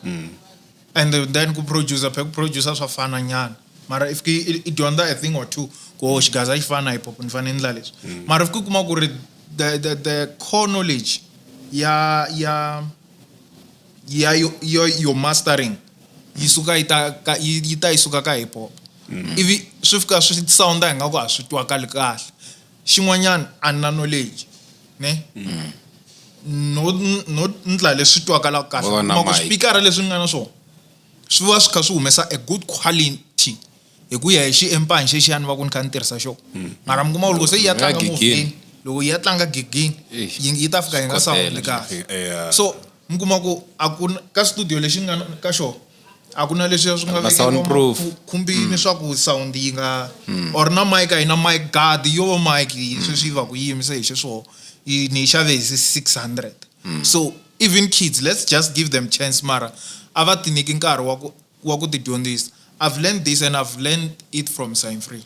and then ku producer phela ku producer swa fana nyana mara if i dyondza a thing or two ku oh, xigaza xi fana na hip hop ni fanele ni endla leswi mara if ku kuma ku ri the core knowledge ya yo mastering yi suka yi ta ka yi ta yi suka ka hip hop ivi swi fika swi sound ingaku a swi twakali kahle xin'wanyana a ni na knowledge ne no ndla leswi twakalaka kahle Va na kuma ku mic. swipikara leswi nga na swona swi va swi kha swi humesa a good quality hi ku ya hi xiempani xexiyani va ku ni kha ni tirhisa xona mara mi kuma ku loko se yi ya Ya tlanga gigini. movheni loko yi ya tlanga gigini Eish. yi ta fika yi nga Swikotela sound kahle Yeah. so mi kuma ku a ku na ka studio lexi nga ka xona a ku na leswiya swi nga Na vekeriwa soundproof. khumbini swa ku sound yi nga or na mic a yi na mic guard yo va mic yi sweswi yi va ku yi yimise hi xiswona yi ni yi xave hi 600 so even kids let's just give them chance mara a va ti nyiki nkarhi wa ku ti dyondzisa I've learned this and I've learned it from Sign Free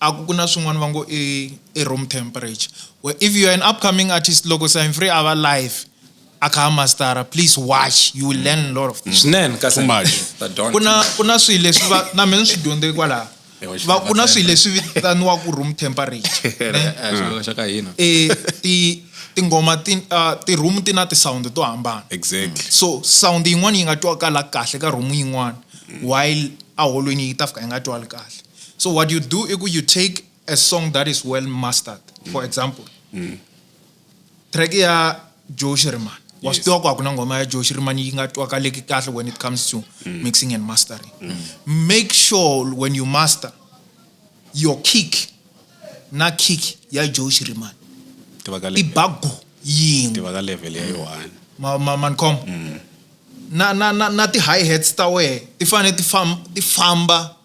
a ku na swin'wana va ngo i room temperature well, if you are an upcoming artist loko Sign Free a va live a kha a mastera please watch you will learn a lot of things Swinene kahle. Too much. Ta dyondza. Ku na swilo leswi va na mina ni swi dyondze kwalaha Ewa, va ku na swilo leswi vitaniwaku room temperature ne? Eh, xilo xa ka hina. Eh, ti tingoma ti ti-room ti na ti-sound to hambana Exactly. so sound yin'wana yi nga twakala kahle ka room yin'wana while a holweni yi ta fika yi nga twali kahle so what you do i ku you take a song that is well mastered for example track ya Joe Shirimani wa swi Yes. tiva ku a ku na nghoma ya Joe Shirimani yi nga twakaleki kahle when it comes to mixing and mastering make sure when you master your kick na kick ya Joe Shirimani Ti va ka ti level. ba go yin'we Ti va ka level ya yi-one. ma manikhoma na ti hi hats ta wehe ti fanele ti famba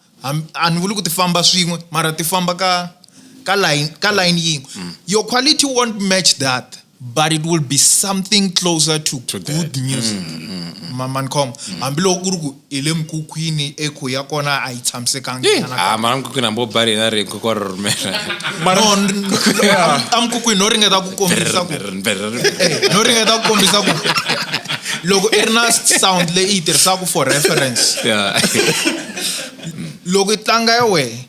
a ni vuli ku ti famba swin'we mara ti famba ka line yin'we your quality won't match that but it will be something closer to, To good that. music manikhoma hambiloko ku ri ku i le mukhukhwini echo ya kona a yi tshamisekangi Ah, mara mukhukhwini hambi wo ba rina ri nkhukhu wa rhurhumela. no a mukhukhwini no ringeta ku kombisa ku no ringeta ku kombisa ku loko i ri na sound leyi i yi tirhisaka for reference Yeah. loko i tlanga ya wehe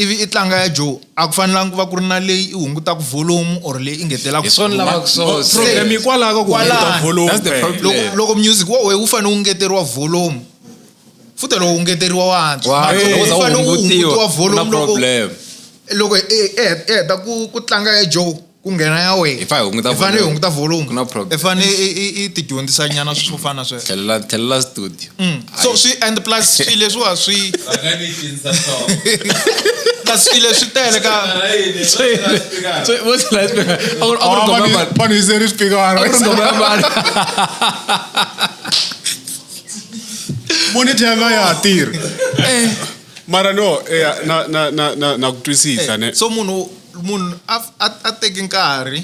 ivi i tlanga ya Joe a ku fanelangi ku va ku ri na leyi i hungutaka volume or leyi i ngetelaka Hi swona lavaka swona. Problem yi kwalaho ka ku hunguta Kwalano. volume That's the phela. problem. Loko music wa wena wu fanele wu ngeteriwa volume futhi loko wu ngeteriwa wa antswa Wa Mara antswa, loko loko wu u fanele wu hungutiwa, hungutiwa ku na volume loko problem. loko i heta ku tlanga ya Joe ku nghena ya wena Hi fanele hi hunguta hi fanele hi volume. hunguta volume Ku na problem. hi fanele i ti dyondzisa nyana swo fana na sweswo Tlhelela tlhelela studio. So swi and plus swilo leswiwa swi Rhangani yi cinisa nhloko. plus swilo leswi tele ka So what's the last A ku Ah, ri ngoma ya mani? vanhu yiseri swipikara A ku ri ngoma ya mani? monitor ya ya ha tirhi mara no eh, na na na na na ku twisisa ne so munhu a teki nkarhi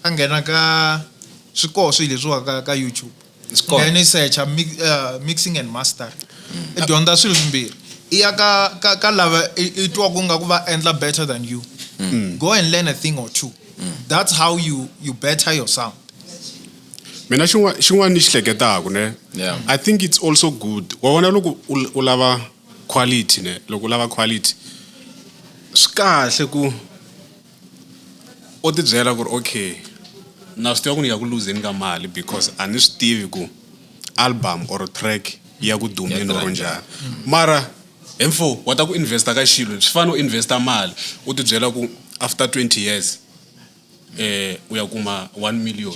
a nghena ka swi koho swilo leswiwa ka YouTube Swi kona. nghena i searcha mixing and master i dyondza swilo swimbirhi i ya ka lava i twa ku nga ku va endla better than you. Go and learn a thing or two. That's how you better your sound. Mina xin'wana ni xi hleketaka ne, Yeah. I think it's also good wa vona loko u lava quality ne, loko u lava quality swi kahle ku u ti byela ku ri okay, na swi tiva ku ni ya ku luzeni ka mali because a ni swi tivi ku album or track ya ku dumeni Ya or njhani, mara hemfo wa ta ku investa ka xilo swi fana u investa mali u ti byela ku after 20 years u ya kuma 1 million,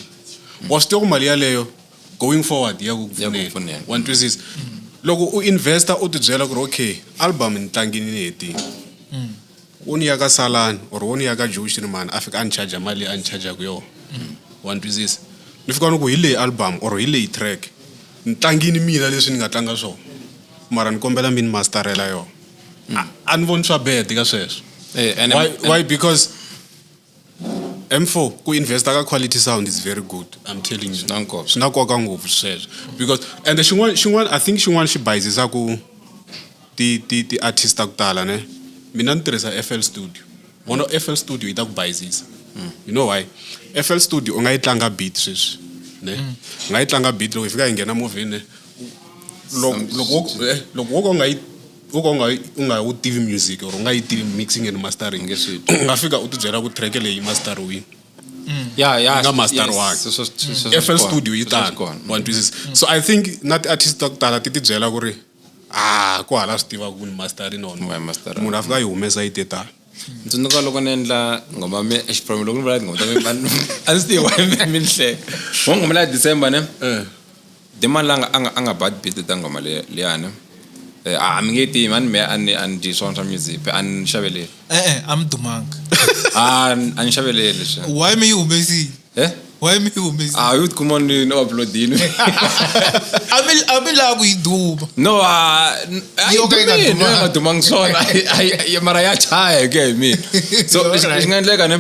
wa swi tiva ku mali yaleyo going forward ya ku Ya ku pfuneni. pfuneni. Wa ni twisisa? Loko u investa u ti byela ku ri okay, album ni tlangini ni hetini, wo ni ya ka Salani or wo ni ya ka Joe Shirimani a fika a ni charge mali leyi a ni charge-ku yona, wa ni twisisa? Ni fika ni ku hi leyi album or hi leyi track ni tlangini mina leswi ni nga tlanga swona, mara ni kombela mi ni masterela yona. A ni voni swa bad ka sweswo. Eh, and Why, why? Because M4 ku investa ka quality sound is very good, I'm telling you. Swi na nkoka. Swi na nkoka ngopfu sweswo because and xin'wana I think xin'wana xi bayizisa ku ti artist ta ku tala ne, mina ni tirhisa FL Studio. Vona FL Studio yi ta ku bayizisa. You know why? FL Studio u nga yi tlanga beat sweswi ne, u nga yi tlanga beat loko hi fika hi nghena movheni ne, loko wo ka u nga yi wo ka u nga wu tivi music or u nga yi tivi mixing and mastering, U nge swi twi. u nga fika u ti byela ku track leyi masteriwini. Yeah, yeah. Nga master yes, wakhe. sweswo FL swi kona. Studio yi Sweswo swi tano, kona. wa ni twisisa? So I think na ti-artist ta ku tala ti ti byela ku ri ah, ku hala swi tiva ku ni masterini or no. Wa yi mastera. Munhu a fika a yi humesa yi te tano. Ni tsundzuka loko ni endla nghoma mi exiprom loko ni vula tinghoma ta mina a ndzi tivi why mi ni hleka. Mo nghoma leya December ne, Demani la a nga ba beat ta nghoma leyani. A mi nge tivi mani me a ni dyi swona swa music a ni xaveleli. E-e, a mi dumanga. A ni xaveleli leswiya. Why mi yi humesile? Eh? Why mi yi humesile? A yi tikuma ni upload-ini. A mi lava ku yi duma. No, a Yo ka yi nga yi dumile, dumanga. yi nga dumangi swona. Mara ya chaya hi ku ya hi mina. So lexi nga endleka ne,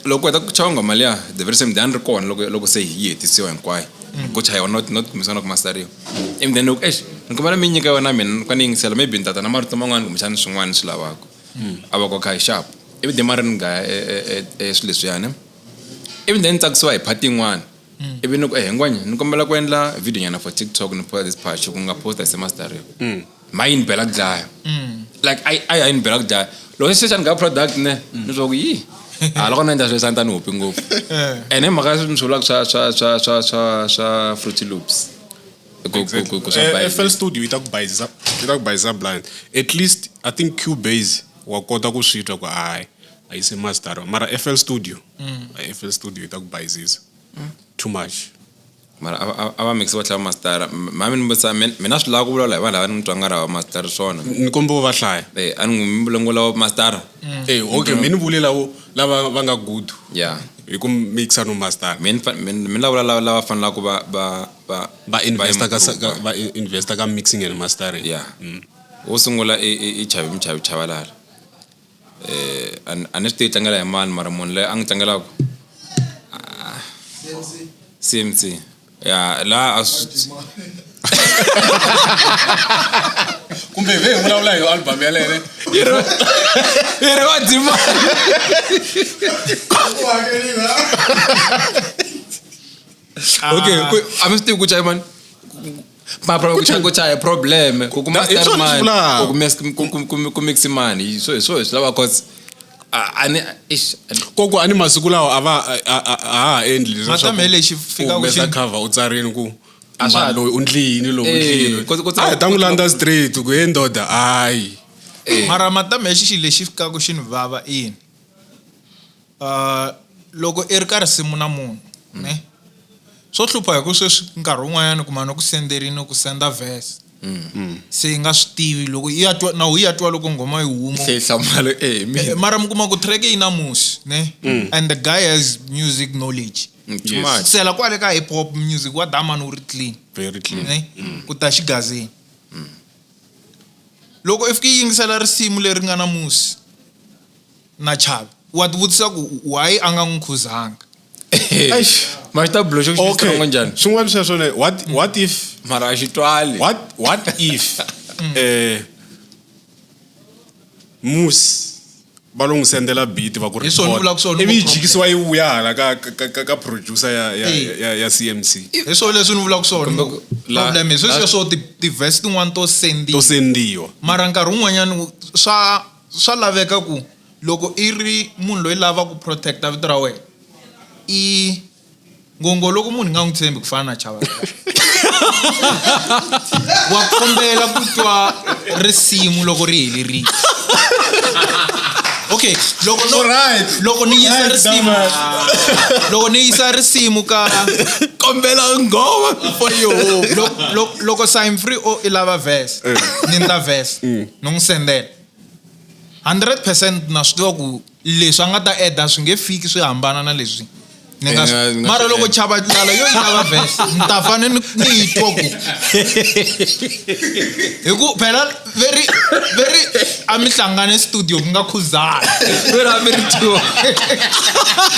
loko u heta ku chaya nghoma liya the very same day a ni ri kona loko se yi hetisiwa hinkwayo. Ku chayiwa not kumbexana ku masteriwa. Ivi then loko eish ni kombela mi nyika yona mina ni ni yingisela maybe ni tata na marito man'wani kumbexana swin'wana swi lavaka. A va ku okay sharp. Ivi then mara ni gaya swilo leswiyani. Ivi then ni tsakisiwa hi part yin'wana. Ivi ni ku ngwenya ni kombela ku endla video nyana for TikTok ni posta this part ku nga posta se masteriwa. Ma yi ni bela ku dlaya. Like a yi ni bela ku dlaya. Loko se ni nga product ne ni swa ku yi a loko ni endla sweswi a ni ta ni hupi ngopfu. Ene hi mhaka mi swi vulaka swa Fruity Loops. Ku swa FL Studio yi ta ku bayizisa, yi ta ku bayizisa blind. At least I think Cubase wa kota ku swi twa ku hayi a yi se master, mara FL Studio, FL Studio yi ta ku bayizisa too much. Mara a va mix va tlhela mastera. Mhani ni vutisa mina swi lava ku vulavula hi vanhu lava ni twa nga ri va master swona. Ni kombe va hlaya. A ni n'wi mi vulavula mastera. Okay, mi ni vule lava va nga good. Yeah. Hi ku mixa no master. Mi ni vulavula lava fanelaka va Va investa ka improve. va investa ka mixing and mastering. Yeah. Wo sungula i Chavi Mchavi Chavalala. A ni swi tivi tlangela hi mani mara munhu loyi a n'wi tlangelaka. CMC. Ya, laha a swi Kumbe ve hi vulavula hi album yaleyo. Yi ri wa Dimani. Okay, a mi swi tivi ku chayi mani? Ma ku chaya problem ku kuma Hi star swona mani swi vulaka. ku ku mix mani hi swo hi swo hi swi lava cause a ni ish Koko a ni masiku lawa a va a ha endli leswi Matama hi lexi fikaka humesa xi- cover u tsarini ku A swa ha- mani loyi u ndli yini loyi u Eh, ndli yini ku a hi ta n'wi landza straight ku he ndoda hayi Mara matama hi xi lexi fikaka xi ni vava i yini? Loko i ri ka risimu na munhu ne swo hlupha hi ku sweswi nkarhi wun'wanyana kuma no ku senderini ku senda verse se yi nga swi tivi loko i ya twa na yi ya twa loko nghoma yi huma hlamalo eh mina mara mi kuma ku track yi na musi ne and the guy has music knowledge Too much sela kwale ka hip hop music wa damani wu ri clean very clean ne ku ta xigazini loko i fika i yingisela risimu leri nga na musi na chavi wa ti vutisa ku why a nga n'wi khuzanga ma xi ta bulo xo xi okay strong njhani swin'wana sweswo ne what if mara a xi twali what if mus va lo n'wi sendela beat va ku Hi swona ni vulaka swona, ivi yi no problem. jikisiwa yi vuya hala ka producer ya CMC hi swona leswi ni vulaka swona Kumbe ku- la- problem hi sweswo la- swo ti-verse tin'wana to to sendiwa sendiwa mara nkarhi wun'wanyana swa laveka ku loko i ri munhu loyi lavaka ku protecta vito ra wena i ngongo loko munhu nga n'wi tshembi ku fana na Chava wa kombela ku twa risimu loko ri helerile okay loko no Alright. loko ni yisa Right, risimu loko ni yisa risimu ka kombela nghoma before you loko Simon Free o i lava verse ni ndla verse ni n'wi sendela 100% na swi tiva ku leswi a nga ta eda swi nge fiki swi hambana na leswi ni nga Eh, ni nga mara swi loko endla. Chava Lala yo yi lava verse ni ta fane ni yi twa ku hi ku phela veri veri a mi hlangane studio ku nga khuzana veri a mi ri two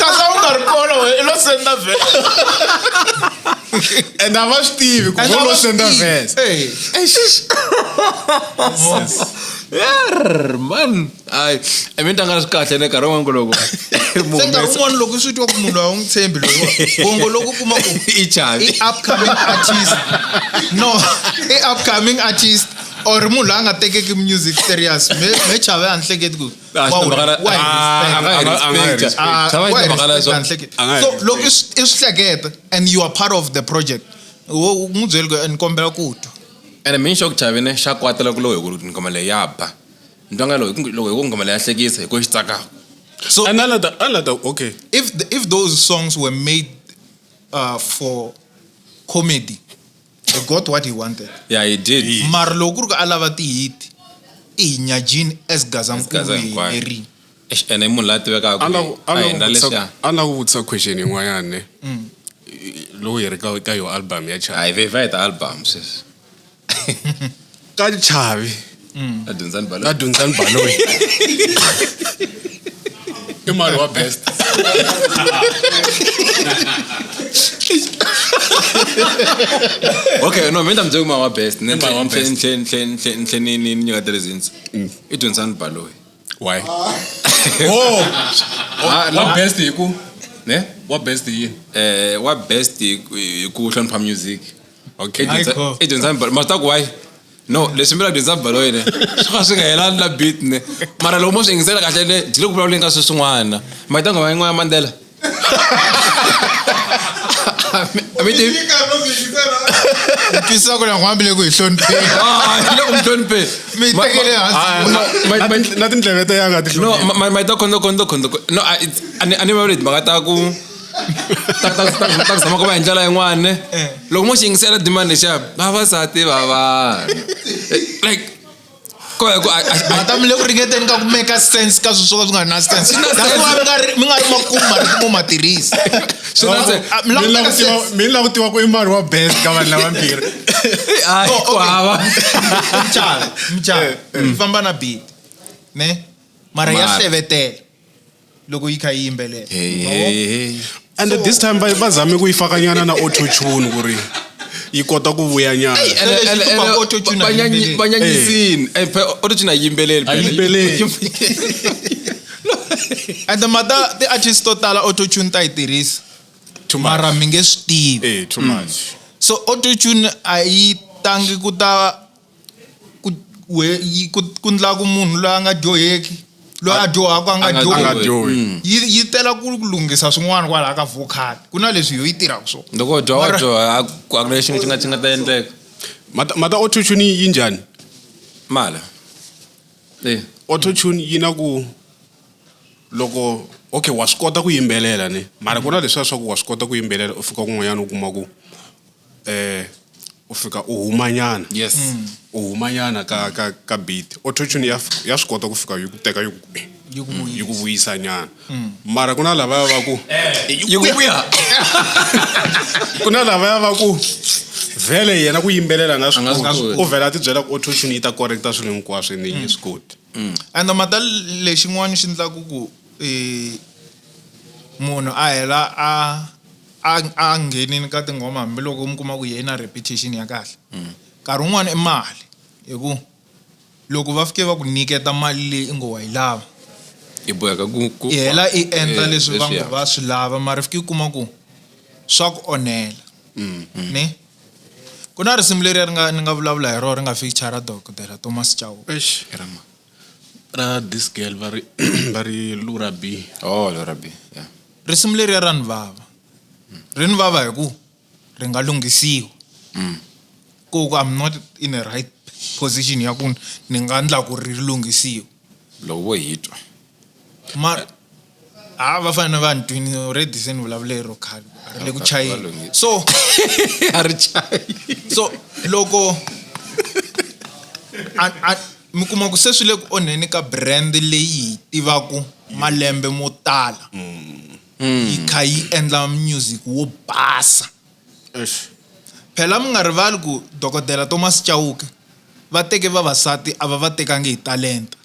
kasi a wu nga ri kona wena i lo senda verse and a va swi tivi ku And vo a lo va swi senda tivi. verse Eh. Yerr, man hayi i mi ntanga swi kahle ne nkarhi wun'wana ku loko Se nkarhi wun'wana loko swi twa ku munhu a wu n'wi tshembi loyiwa bongo loko u kuma ku i chavi i upcoming artist no i upcoming artist or munhu loyi a nga tekeki music serious me chave a ni hleketi ku Ah, wa wu- wa hi a nga hi A nga hi respect. Ah, Chava wa xi hi na mhaka respect, leswo. a ni hleketi. A nga hi so loko i swi hleketa and you are part of the project wo n'wi byeli ku ni kombela ku twa ene mina xo ku chavi ne xa kwata loko loko hi ku nghoma leyi ya ba ni twa nga loko loko hi ku nghoma leyi ya hlekisa hi ku xi tsakaka so and another okay if those songs were made for comedy he got what he wanted yeah he did mara loko ku ri ku a lava ti-hit i hi nyajini as Gaza gazankulu hi hinkwayo. herini Eish, ene i munhu la tivekaka a a endla leswiya la ku vutisa question yin'wanyana ne loko hi ri ka yo album ya Chavi hayi veva hi ta album sweswi ka Chavi a dyondzani balo na Duncan Baloyi i mali wa best okay no mina ta mi byela ku wa best ne I mhani wa best. ntlhe ni nyika ti-reasons i dyondzani baloyi why oh Ah, wa best hi ku ne wa best hi yini wa best hi ku hlonipha music okay Hayi kho. i dyondzani baloyi ma swi ta ku why no leswi mi la dyondzani baloyi ne swo ka swi nga helani na beat ne mara loko mo swi yingisela kahle ne byi le ku vulavuleni ka swilo swin'wana ma ta nghoma yin'wana ya mandela a mi tivi twisisa ku na n'wambi le ku hi hlonipheni Ah, hi le ku mi hlonipheni Mi yi tekele hansi. Na tindleve ta yanga ti No, ma ta khondo khondo khondo no a ni a ni vulavuli hi timhaka ta ku ta ku zama ku va hi ndlela yin'wana ne loko mo xi yingisela demand lexiya vavasati va vanhu like ko hi ku mata mi le ku ringeteni ka ku make sense ka swilo swo ka swi nga ri na sense Swi na That's sense. why mi nga ri makumu marito mo ma tirhisa Swi na sense. Ah, mi la ku teka sense. mi la ku tiva ku i mali wa best ka vanhu lavambirhi hayi Oh, ku okay. hava Mchana, mchana. Yi famba na beat. Ne? Mara ya Mara. hlevetela loko yi kha yi yimbelela. Hey, hey, hey. and this time va zame ku yi fakanyana na auto tune ku ri yi kota ku vuyanyana Ene- ene- ene- Auto-tune a yi yimbeleli. Vanyanyisini auto-tune a yi yimbeleli A yi yimbeleli. And mata ti-artist to tala auto-tune ta yi tirhisa. Too much. Mara mi nge swi tivi. Eh, too much So auto-tune a yi tangi ku ta ku we yi ku ku ndla ku munhu loyi a nga dyoheki loyi a dyohaka a nga A nga A nga dyohi dyohi. yi tela ku lunghisa swin'wana kwalaha ka vocal ku na leswi yo yi tirhaka swona Loko u dyoha wa Mara- dyoha a ku a ku na lexi xi nga ta endleka. Mata auto-tune yi njhani? Mala. Eh. Auto-tune yi na ku loko okay wa swi kota ku yimbelela ne mara ku na leswiya swa ku wa swi kota ku yimbelela u fika kun'wanyana u kuma ku u fika u humanyana. Yes. U humanyana ka beat. Auto-tune ya swi kota ku fika yi ku teka yi ku Yi ku yi ku vuyisa nyana. Mara ku na lavaya va ku Yi ku vuya. ku na lavaya va ku vhele yena ku yimbelela a nga A nga swi swi koti. koti. U vhela a ti byela ku auto-tune yi ta correcta swilo hinkwaswo ene yi nge swi koti. And mata lexin'wana xi endlaku ku munhu a hela a nghenini ka tinghoma hambiloko mi kuma ku yena na reputation ya kahle. Nkarhi wun'wani i mali hi ku loko va fike va ku nyiketa mali leyi i ngo wa yi lava I boheka ku i hela i endla leswi va ngo leswiya. va swi lava mara fike i kuma ku swa ku onhela. Ne? Ku na risimu leri ri nga ni nga vulavula hi rona ri nga feature Dokodela Thomas Chauke. Eish. Ra this girl va ri va ri Lura B. Oh, Lura B. Yeah. Risimu leri ra ni vava. Ri ni vava hi ku ri nga lunghisiwa. Ku I'm not in the right position ya ku ni nga endla ku ri lunghisiwa. Loko vo hi twa. Mara a va fanele va ni twini already se ni vulavule hi ro khale a ri le ku Va chayeni. lunghisa. So A ri chayi. so loko a mi kuma ku se swi le ku onheni ka brand leyi hi tivaku malembe mo tala. Yi kha yi endla music wo basa. Eish. Phela mi nga rivali ku Dokodela Thomas Chauke va teke vavasati a va va tekangi hi talenta.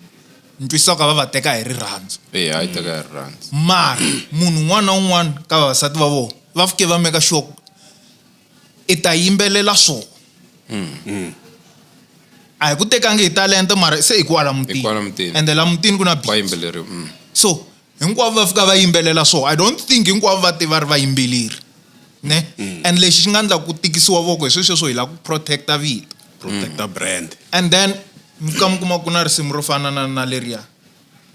Ni twisisa ku a va va teka hi rirhandzu. Eh, a yi teka hi rirhandzu. Mara munhu un'wana na un'wana ka vavasati va vona va fike va make sure i ta yimbelela swona. A hi ku tekangi hi talenta mara se hi kwala mutini. Hi kwala mutini. Ende la mutini ku na Va beat. yimbeleriwa. So hinkwavo va fika va yimbelela swona. I don't think hinkwavo va tiva ri vayimbeleri. Ne? And lexi xi nga endla ku tikisiwa voko hi sweswo hi lava ku protecta vito. Protect brand. And then mi fika mi kuma ku na risimu ro fana na leriya.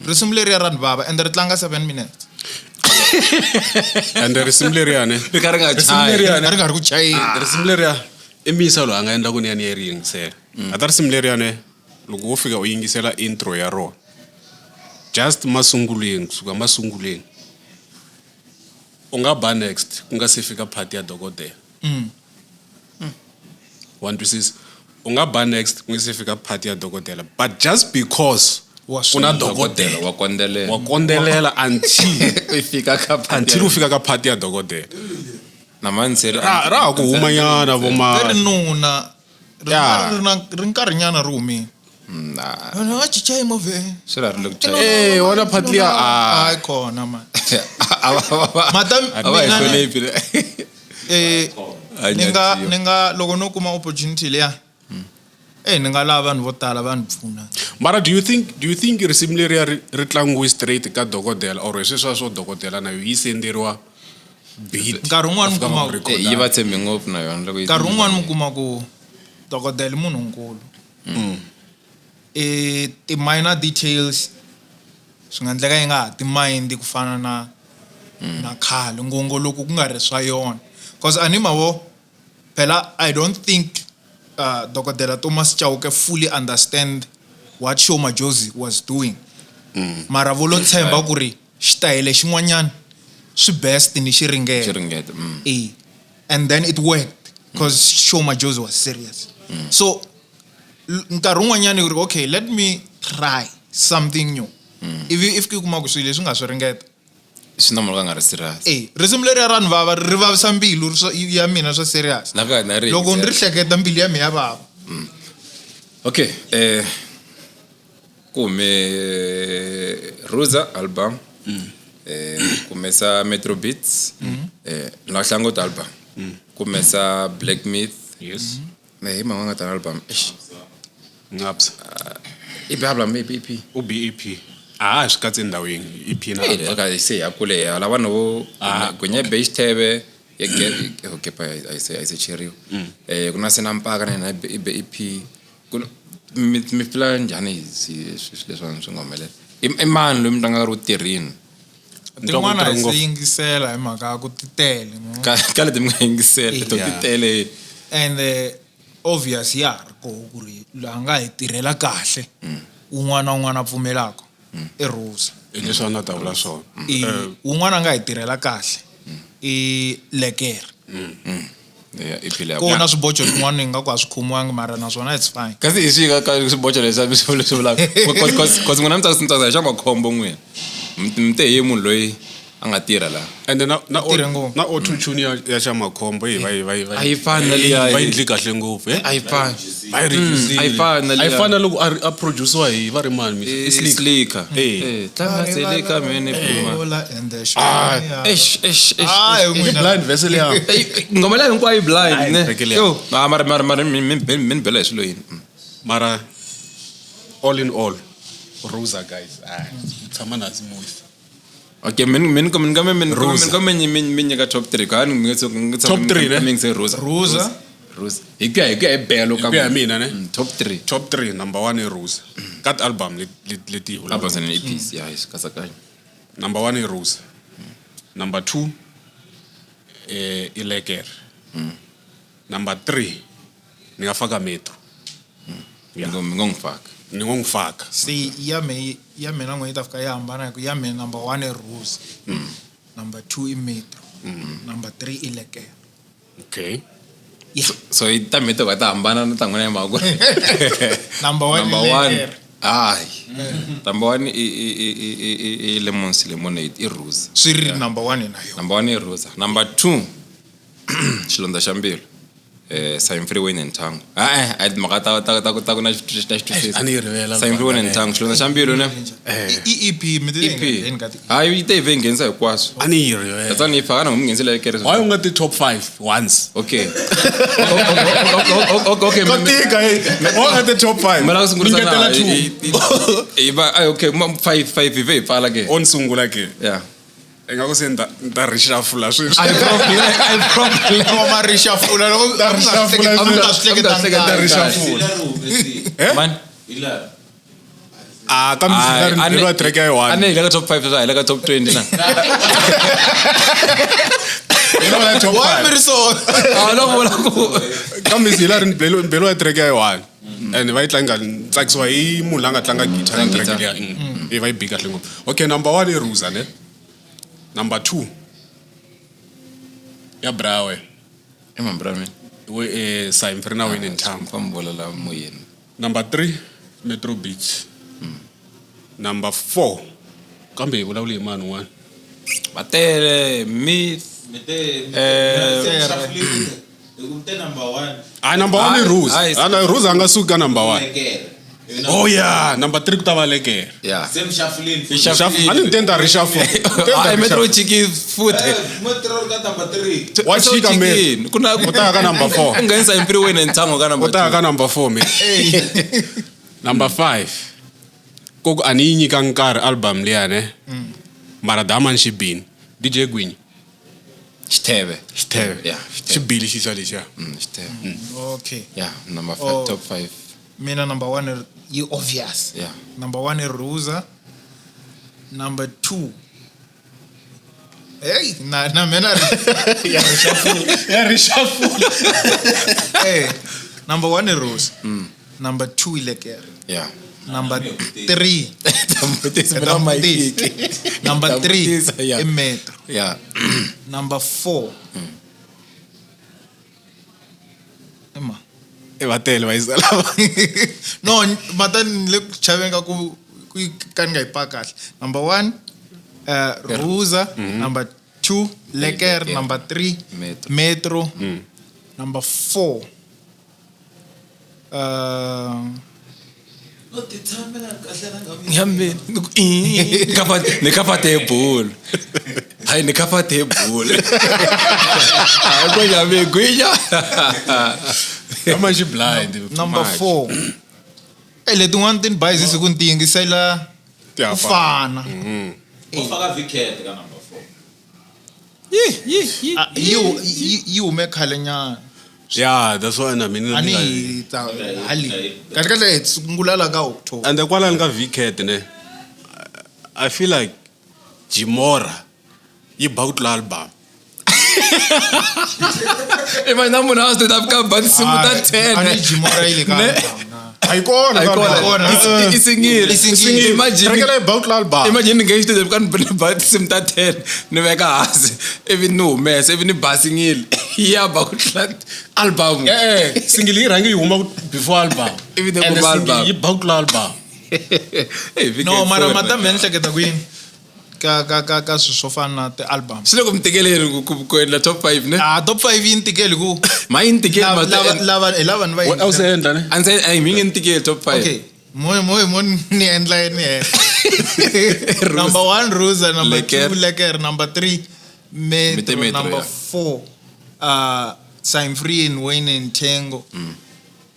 Risimu leriya ra ni vava ende ri tlanga 7 minutes. And risimu leriya ne. Ri kha ri nga Risimu chayi. leriya ne. A ri nga ri ku chayeni. Risimu leriya i Misa loyi a nga endla ku ni ya ni ya ri yingisela. Ata risimu leriya ne loko wo fika u yingisela intro ya rona. Just masunguleni kusuka masunguleni. U nga ba next ku nga se fika part ya dokodela. Wa twisisa? U nga ba next ku nga se fika part ya dokodela but just because Wa ku na swi- dokodela Wa kondelela. wa kondelela until I fika ka part until u fika ka part ya dokodela. Na mani se ri Ra ha ku humanyana vo ma Ri nuna. Ri Yeah. ri na ri nkarhinyana ri humile. Nah. Vanhu va chicha emovheni. Swi ra ri le ku chayeni. Eh, wona part liya ah Hayi khona man. A va Mata a va hi mina ni- hloniphi le. A ni nga nyadziwa. ni nga loko no kuma opportunity liya. Ni nga lava vanhu vo tala va ni pfuna. Mara do you think risimu leriya ri tlangiwe straight ka dokodela or hi sweswiya swo dokodela na yo yi senderiwa beat? Nkarhi wun'wani mi Va fika kuma va ku ku- Eh, recorda. yi va tshembi ngopfu na yona loko yi Nkarhi wun'wani mi kuma ku dokodela i munhu nkulu. Ti minor details swi nga endleka yi nga ha ti mind ku fana na na khale ngongo loko ku nga ri swa yona. Cause a ni mavo phela I don't think Dokodela Thomas Chauke fully understand what Sho Madjozi was doing. Mara vo lo tshemba ku ri xitayele xin'wanyana swi best ni xi ringeta. Xi ringeta. And then it worked because Sho Madjozi was serious. So nkarhi wun'wanyana u ri okay let me try something new. Ivi if ki kuma ku swilo leswi nga swi ringeta. Swi na munhu ka nga ri serious. Risimu leriya ra ni vava ri vavisa mbilu ya mina swa serious. Na ka na ri Loko ni ri hleketa mbilu ya mina ya vava. Okay, ku hume Ruza album. Kumesa Metro Beats. Na Hlangoto album. Kumesa Black Myth. Yes. Ne hi man'wana nga ta na album. Eish. Ngapsa. I B album EP. U BEP. Ah, swi katse ndhawu yin'we EP na Eh, album. ka se ya kule ya lava no Ah, Gwinya Beach Thebe Ya gepa a yi se cheriwa. Ku na se na mpaka na yena i be EP. Ku na mi fila njhani hi swilo leswiwani swi nga humelela? I mani loyi mi twanga ri u tirhini? Tin'wana hi se yingisela hi mhaka ya ku ti tele. Ka leti mi nga yingisela to ti tele. And obvious ya ha ri koho ku ri loyi a nga hi tirhela kahle un'wana na un'wana a pfumelaka i Rosa. Hi leswi a nga ta vula swona. I un'wana a nga hi tirhela kahle i Lekere. Ko na swibocho swin'wana ingaku a swi khomiwangi mara naswona it's fine. Kasi hi swihi ka swibocho leswi mi swi vulaka? Cause n'wina mi tsakisa hi xa makhombo n'wina. Mi te hi munhu loyi a nga tirha laha. Ende na na na auto tune ya xa makhombo yi va yi va yi a yi fani na liya va endli kahle ngopfu a yi fani va yi reduce a yi fani na a yi fani na loko a produciwa hi va ri mani i Slicker eh tlanga Slicker mene puma eish eish eish ah blind vese liya ngoma leyi hinkwayo yi blind ne yo ah mara mara mara min bela hi swilo yini mara all in all Rosa guys ah tshama na Zimusi. Okay, min min min min min min min min nyika top 3 ka ni ngi top 3 ne min se Rosa Rosa Rosa hi ku ya hi belo ka ku ya mina ne top 3 top 3 number 1 i Rosa ka album leti hi album and EPs ya hi kasakanya number 1 i Rosa number 2 i Leker number 3 ni nga faka Metro ya mi ngo ngifaka ni ngo ngifaka si ya me ya mina n'we yi ta fika yi hambana hi ku ya mina number 1 i Rose number 2 i Metro number 3 i Leker. Okay yeah. So i ta Metro va ta hambana na ta n'wina hi mhaka number 1 number 1 hayi number 1 i Lemons Lemonade i Rose swi ri number 1 na yo number 1 i Rose number 2 Xilondza xa mbilu Sign Free Wayne and Tango. Ah, eh, mhaka ta ta ta ta ku na xitwisisa. A ni yi rivela. Sign Free Wayne and Tango xilondza xa mbilu ne. I EP mi ti EP. Hayi yi te yi nghenisa hinkwaswo. A ni yi rivela. That's ni faka na n'wi nghenisela eka Why u nga ti top 5 once? Okay. Okay. Ko tika wa nga ti top 5. Mara ku sungula na i va okay 5 5 hi ve hi pfala ke. On sungula ke. Yeah. Ingaku se ni ta rixafula sweswi. I problem. Ma rixafula loko ta rixafula ta rixafula. Man. Ah, kambe ni ri track ya 1. A ni hi le ka top 5 hi le ka top 20 na. Hi top 5. Why mi ri so? Ah, loko vula ku kambe hi la ri beliwa track ya 1. And va yi tlanga tsakisiwa hi munhu la nga tlanga guitar track liya. I va yi bi kahle ngopfu. Okay, number 1 i Rosa ne. Number 2 ya Brawe. Ema Brawe. We Sign Free na Wayne and Tango. Kwambola la moyeni. Number 3 Metro Beach. Number 4 kambe hi vulavula hi mani un'wana. Batele Myth. Number 1. Ah, number 1 i Rose. Ah, Rose a nga suki ka number 1. Oh yeah, number 3 ku ta va Leker. Yeah. Same shuffling. A ni tenda reshuffle. Ah, Metro chiki futhi. Metro ka number 3. Wa chika me. Kuna u ta ka number 4. U nghenisa Impri Wayne and Tango ka number 2. U ta ka number 4 me. Number 5. Koko a ni yi nyika nkarhi album liya ne. Mara Daman Xibini. DJ Gwinyi. Xitheve. Xitheve. Yeah, Xibili xixa lexiya. Xitheve. Okay. Yeah, number 5 top 5. Mina number 1 yi obvious. Yeah. Number 1 i Rosa. Number 2. Hey, na mina ya reshuffle. Hey, number 1 i Rosa. Number 2 i Leker. Yeah. Number 3. Number 3 i Metro. Yeah. Number 4. Emma. Va tele va yisa lava. No, mata ni le ku chaveni ka ku ka ni nga yi pa kahle. Number 1 Rosa, number 2 Leker, number 3 Metro, number 4 ni comfortable. Hayi ni comfortable. Hayi ko nyame gwinya. Kama xi blind. Number 4. Letin'wana ti ni bayizisi ku ni ti yingisela ku fana. U faka Vicat ka number 4. Ah, yi hume khale nyana. Yeah, that's why na mina A ni hi ta hali. Kahle kahle hi sungula la ka October. And kwalani ka vcat ne, I feel like Jimora yi ba ku tlula album. Imagine na munhu a swi ta fika ba tinsimu ta 10. A ni Jimora yi le ka Ne? album, na. A yi kona A yi ka kona. album. I singile. I singile. Imagine Track leyi ba ku tlula album. Imagine ni nge studio ka ni ba tinsimu ta 10 ni veka hansi ivi ni humesa ivi ni ba singile ya ba ku tlula album. Eh, eh, single yi rhange yi huma before album. Ivi then And kuma single album. yi ba ku tlula album. Hey, VK No, mara sorry, man. matambe ni hleketa ku yini? Ka swilo swo fana na ti-album. Swi le ku mi tikeleni ku endla top 5 ne? Ah, top 5 yi ni tikeli ku Ma yi ni tikeli lava ma lava hi lava ni va A wu se endla ne? A ndzi a mi nge ni tikeli top 5. Okay. Mo ni endla ni heta. Number 1 Ruza, number Lekker. 2 Lekker, number 3 Metro, Metro, Metro, number yeah. 4 Sign Free and Wayne and Tango.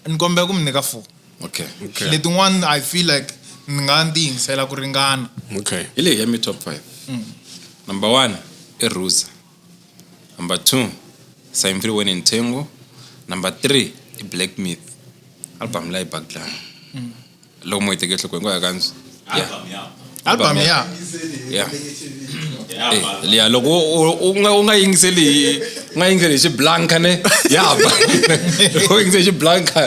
Ni kombela ku mi nyika 4. Okay. Okay. Letin'wana I feel like ni nga ti yingisela ku ringana. Okay. Hi leyi ya mi top 5. Number 1 i Ruza. Number 2 Sign Free Wayne and Tango. Number 3 i Black Myth. Album leyi ba ku dlaya. Loko mo yi teke enhlokweni hinkwayo ka ndzi. Yeah. Album ya. Album ya. Yeah. Eh, liya loko u nga yingiseli u nga yingiseli hi xiblanka ne ya ba. Loko u yingiseli hi xiblanka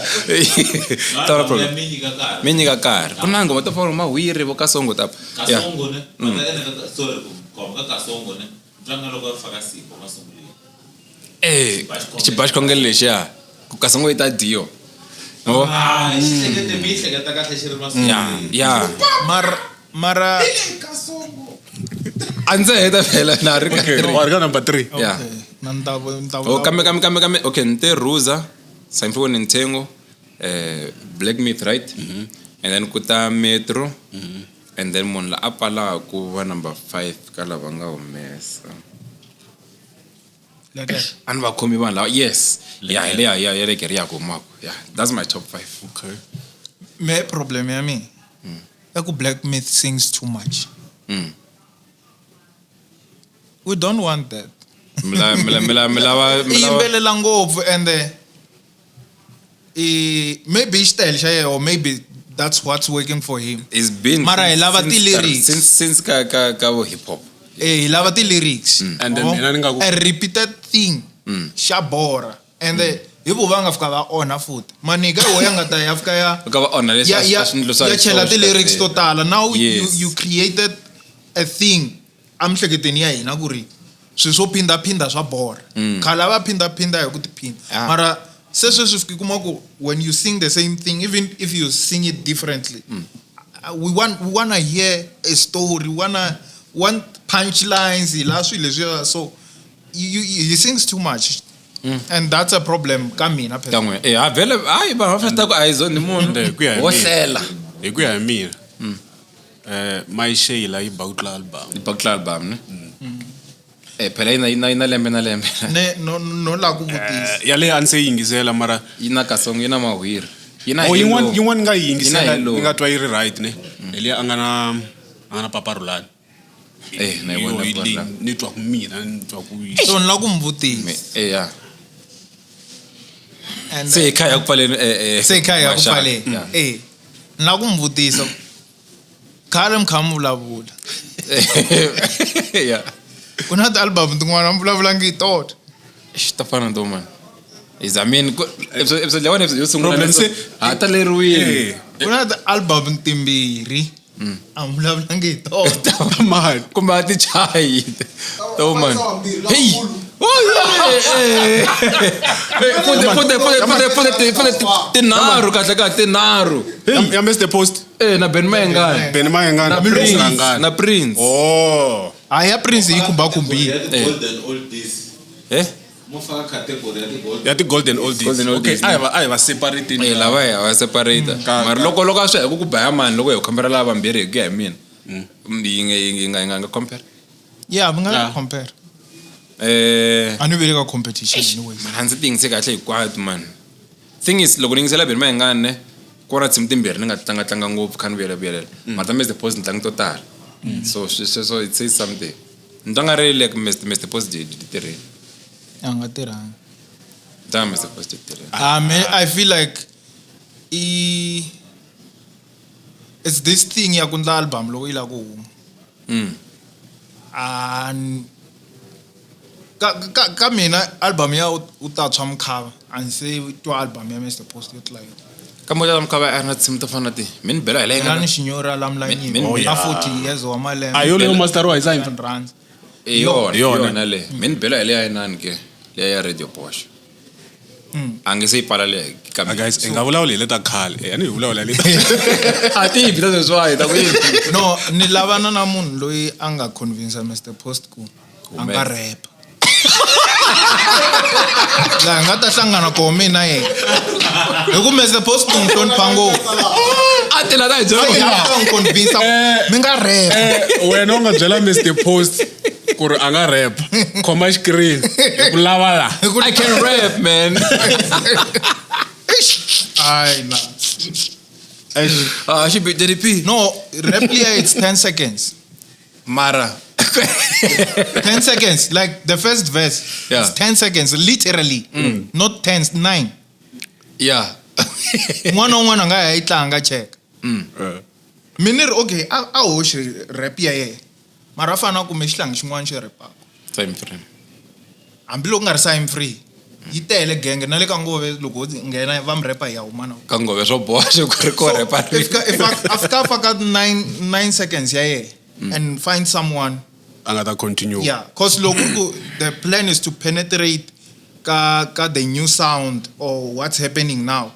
ta va Album ya problem. mi nyika nkarhi. Mi nyika nkarhi. Ku na nghoma to fana na Mahwiri vo Kasongo ta. Yeah. Kasongo ne. Va ta endla ka sorry ku khoma ka Kasongo ne. Tlanga loko va faka Sipho masunguleni. Eh, xiba xikhongelo lexiya. Ku Kasongo yi ta dyiwa. No. Ah, xi hlekete mi yi hleketa kahle xi ri masunguleni. Ya, ya. Mara A ndzi heta phela na ri ka Okay, three. wa ri ka number 3. Yeah. Okay. Na ni ta ni ta Oh, kambe okay, ni te Ruza, Saimfo Nintendo, Black Myth, right? And then ku ta Metro. And then munhu la a pfalaku va number 5 ka lava nga humesa. Lekker. A ni va khomi vanhu lava. Yes. Yeah, hi leya ya Lekker ya ku humaku. Yeah, that's my top 5. Okay. Me problem ya mina. I ku Black Myth sings too much. We don't want that. Mila mila mila mi lava I mi lava yimbelela ngopfu and i maybe xitayele xa yena or maybe that's what's working for him. It's been Mara hi lava ti-lyrics. since ka vo hip hop. Eh, hi lava ti-lyrics. And then mina ni nga ku- A repeated thing xa borha. And hi vo va nga fika va onha futhi. Manika hi wo ya nga ta ya fika ya Ka va onha leswi ya a ya swi endlo swa ya chela ti-lyrics to tala. Now Yes. you created a thing emiehleketweni ya hina ku ri swilo swo phindaphinda swa borha. Khale a va phindaphinda hi ku tiphinda. Ah. Mara se sweswi fika kuma ku when you sing the same thing even if you sing it differently we wanna hear a story, we wanna want punchlines hi la swilo leswiya so he sings too much. And that's a problem ka mina Ka n'we. Eh, ha vhele hayi vanhu va festa ku a hi zoni munhu. Hi ku ya hi Wo mina. hlela. Hi ku ya hi mina. My Sheila yi ba ku tlula album. Yi ba ku tlula album ne? Eh, phela yi na lembe na lembe. Ne no no la ku vutisa. Ya leyi a ni se yi yingisela mara Yi na Kasongo, yi na Mahwiri. Yi na Oh, Hello. yin'wana ni nga yi Yi na yingisela Hello. ni nga twa yi ri right ne. Hi leyi a nga na Papa Rhulani. Eh, na yi vona Hi Papa leyi Rhulani. ni twa ku mina ni twa ku yi So ni la ku mi vutisa. Eh, ya. And Se hi kha hi ya ku pfaleni se hi kha hi ya ku Maxaka. pfaleni. Yeah. Eh. Ni la ku mi vutisa. Khale mi kha mi vulavula. Yeah. Ku na ti-album tin'wana a mi vulavulangi hi tona. Eish, ta fana to man. Hi zamini ku episode leyiwani episode yo sungula Problem se- ha taleriwile. Eh, Ku na ti-album timbirhi a mi vulavulangi hi tona. man. Kumbe a ti chayi. To man. Hey. Oh, yeah. Futhi tinharhu kahle kahle tinharhu. Ya Mr Post. Eh na Ben Mayengani. Benny Mayengani. Na Prince. Rhangani. Na Prince. Oh. A ya Prince yi khumba-khumbile. Ya ti-golden oldies. Eh? Mo faka category ya ti-golden. Ya ti-golden oldies. Golden oldies, Okay, a hi va separate. Eh lava hi va separate. Mara loko a swi ya hi ku baya mani loko hi compare lava vambirhi hi ku ya hi mina. Yi nga yi nga yi nga compare. Yeah, mi nga Yeah. compare. Eh A ni vele ka competition anyways. man a ndzi ti yingise kahle hinkwato man. Thing is loko ni yingisela Benny Mayengani ne ku na tinsimu timbirhi ni nga tlanga tlanga ngopfu kha ni vuyela vuyelela. Mara ta Mr Post ni tlangi to tala. So sweswo it says something. Ni twa nga ri like Mr Post di tirhile. A nga tirhangi. Ni twa nga Mr Post di tirhile. I mean, I feel like it's this thing ya ku ndla album loko yi lava ku huma. And ka mina album ya u ta tshwa mukhava a ni se twa album ya Mr Post yo tlula yona. Kambe u ta mukhava a ri na tinsimu to fana na ti mi ni bela hi leyi Yena nga ni xinyori a lamula nyimpi na 40 years wa malembe. A yo leyo master wa hi Cypher. Rand. I yona Yona. yona le mi ni bela hi leya inani ke leya ya Radio Bosch. A nge se yi pfala leya ka Ah, guys, hi nga vulavuli hi leta khale. A ni hi vulavula hi leta. A ti yi ta sweswiwa hi ta ku yi No, ni lavana na munhu loyi a nga convince Mr Post ku a nga rap. Laha nga ta hlangana koho mina yena. Hi ku Mr Post n'wi hlonipha ngopfu. A ti la ta hi byela A ta n'wi convince mi nga rap. Wena u nga byela Mr Post ku ri a nga rap. Khoma screen. Hi ku lava la. I can rap, man. Ay na. Ah, xi bi JDP. No, rap liya it's 10 seconds. Mara. 10 seconds, like the first verse. Yeah. It's 10 seconds, literally. Not 10, 9. Yeah. Un'wana na un'wana a nga ya yi tlanga check. Mi ni ri okay, a hoxi rap ya yena. Mara a fanele a kume xihlangi xin'wana xi repaka. Time frame. Hambiloko ku nga ri sign free. Yi tele genge na le ka ngove loko ho nghena va mi repa hi ya huma na. Ka ngove swo boxa ku ri ko repa ri. If a fika a faka 9 seconds ya yena and find someone. A nga ta continue. Yeah, cause loko ku the plan is to penetrate ka the new sound or what's happening now.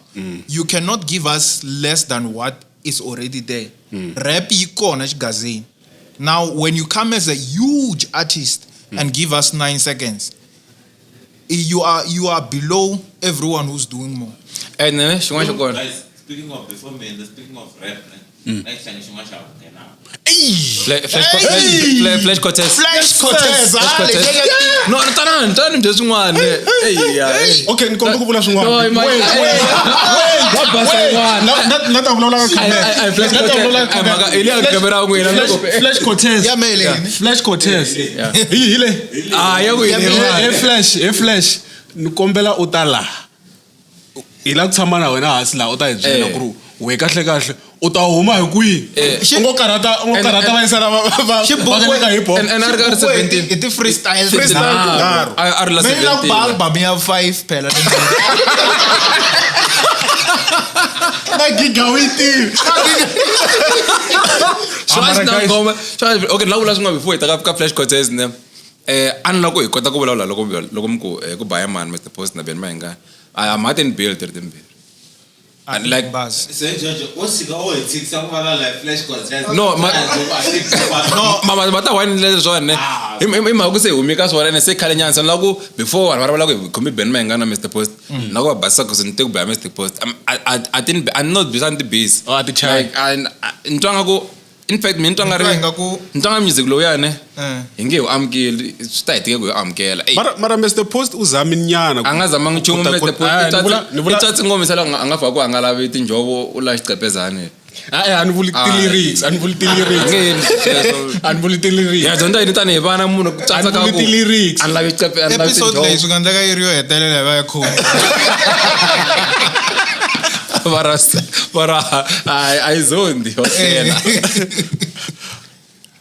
You cannot give us less than what is already there. Rap yi kona xigazini. Now when you come as a huge artist and give us 9 seconds, you are below everyone who's doing more. And then xin'wana xa kona. Guys, speaking of before me, speaking of rap, ne, na xihlangi xin'wana xa ku nghena. Flash Cortez. Flash Cortez. Flash Cortez. No, tana tana ni swin'wana. Ey ya. Okay, ni komba ku vula swin'wana. No, Wait, wait, wa basa yin'wana. Na ta vulavula ka Ay, ay, Flash Na ta Cortez. vulavula ka Ay, mhaka i le camera ya n'wina Flash, Flash Cortez. Ya mele yini? Flash Cortez. Hi hi le. Ah, ya ku He Flash, he Flash. Ni kombela u ta laha. Hi la ku tshama na wena hansi laha u ta hi byela ku ri we kahle kahle u ta huma hi kwihi. U ngo karhata u ngo karhata va yisana va va ka hip hop. And a ri ka ri 17. I ti freestyle. Freestyle tinharhu. A ri la Mina la ku ba 17. album ya 5 phela. Na giga wu yi tivi. Sweswi na guys. ngoma. Sweswi okay, la vula swin'wana before hi ta ka Flash Cortez ne. A ni lava ku hi kota ku vulavula loko loko mi ku ku baya mani Mr Post na Ben Mayengani. A Martin Bill ti ri timbirhi. And like Buzz. Se Jojo, wo sika o hi tshikisa ku va la Flash Cortez. No, no. ma ma ta wine leswi swona ne. Hi mhaka ku se hi humi ka swona ene se khale nyana se ni lava ku before vanhu va rivala ku hi khome Ben Mayengani na Mr Post. Na ku va basisa ku se ni te ku baya Mr Post. A ti a ni no bisa ni ti busy. Oh, a ti chayi. Like ni twa nga ku in fact mina ni twa nga ri Ni twa ingaku ni twa nga music lowuyani hi nge hi wu amukeli swi ta hi tika ku hi amukela. Ey, Mara Mr Post u zami nyana. a nga zamangi nchumu Mr Post. Ah, ni I vula tswatsi ngoma se la a nga faka ku a nga lavi tinjhovo u lava xiqepezani. a ni vuli ti lyrics, a ni vuli ti lyrics. A nge endli sweswo. A ni vuli ti lyrics. Ya dyondza yini tanihi vana munhu ku tsatsa ka A ni ku vuli ti-lyrics. a ni lavi xiqepe a ni lavi Episode leyi tinjhovo. swi nga endleka yi ri yo hetelela hi va yi khoma. Mara mara a yi zondi wa hlwela.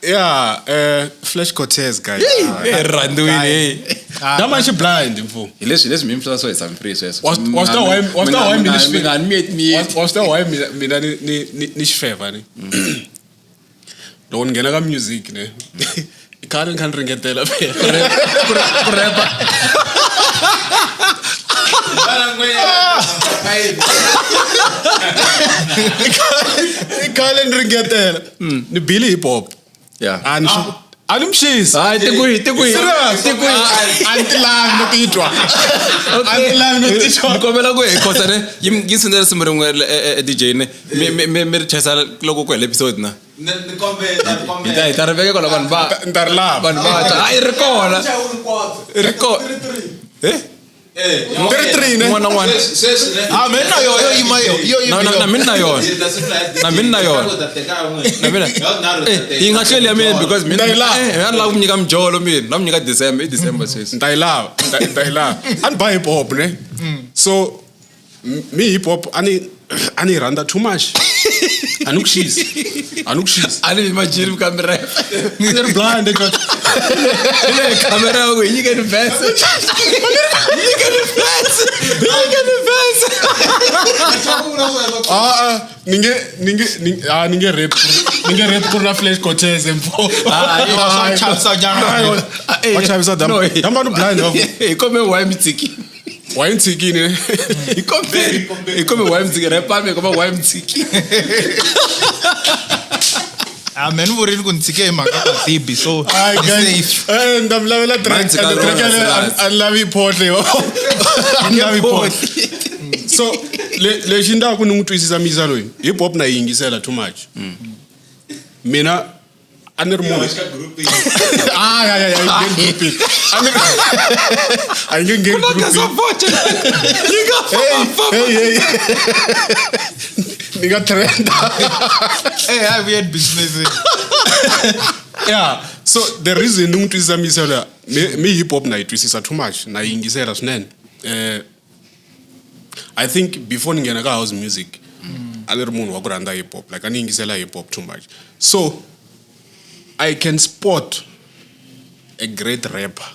Yeah, Flash Cortez guys. Eh, rhandziwile hey. Dama xi blind mfo. Hi leswi leswi mi mi swo hi Sam Free sweswo. Was the why was the why mina mi nga ni miyeti miyeti. Was the why mina mina ni xifeva ni. Loko ni nghena ka music ne. I khale ni kha ni ringetela phela. Ku rap. I khale ni ringetela. Ni bile hip hop. Yeah. A ni a ni mxisi. Hayi tikwihi tikwihi. Serious? Tikwihi. A ni ti lavi no titwa. A ni ti lavi no titwa. Ni kombela ku hi khosa ne yi sendela risimu rin'we DJ ne mi ri chayisa loko ku hela episode na. Ni kombela, ni kombela. Hi ta ri veka kwala vanhu va Ni ta ri lava. vanhu va twa. Hayi ri kona. Ri kona. Eh? 3 ne Un'wana na un'wana. Sweswi ne. Ah, mina na yona yo yima yo yo yima Na- na- na mina na yona. Na mina na yona. Na mina. Eh, yi nga hlweli ya mina because mina Ni ta yi lava. eh, mina ni lava ku nyika mijolo mina na ku nyika December i December sweswi ni ta yi lava ni ta yi lava a ni ba hip hop ne so mi hip hop a ni yi rhandza too much a ni ku xisi a ni ku xisi a ni imagine kamera ni ri blind kamera ya ku yi nyike ni verse yi nyike ni verse yi nyike ni verse ah ah ni nge ni nge ni- ah ni nge rap ni nge rap ku ri na flash cortez mfo swa chavisa nyana. va chavisa dam No, dam ni blind va hi kombe why mi tshikile wa yi tshikini hi kombe hi kombe why mi tshikile rap mi kombe why mi tshikile Ah, mina ni vurile ku ni tshike hi mhaka ka tibi so Ay, ni guys. safe. Eh, ni ta mi lavela track Mani tshika and track rona, yaleyo, Silas. a ni lavi yi photle yo. A ni lavi yi photle. So lexi ni ku ni n'wi twisisa misa loyi hip hop na yi yingisela too much mina a ni ri munhu Ah, ya, ya, ya, yi nge grouping. A ni a yi nge ngheni grouping. yi nga famba Hey, hey, hey. Ni nga trenda. Eh, hayi weird business. Yeah. So the reason ni n'wi twisisa misa loyi mi hip hop na yi twisisa too much na yi yingisela swinene. I think before ni nghena ka house music a ni ri munhu wa ku rhandza hip hop like a ni yingisela hip hop too much. So I can spot a great rapper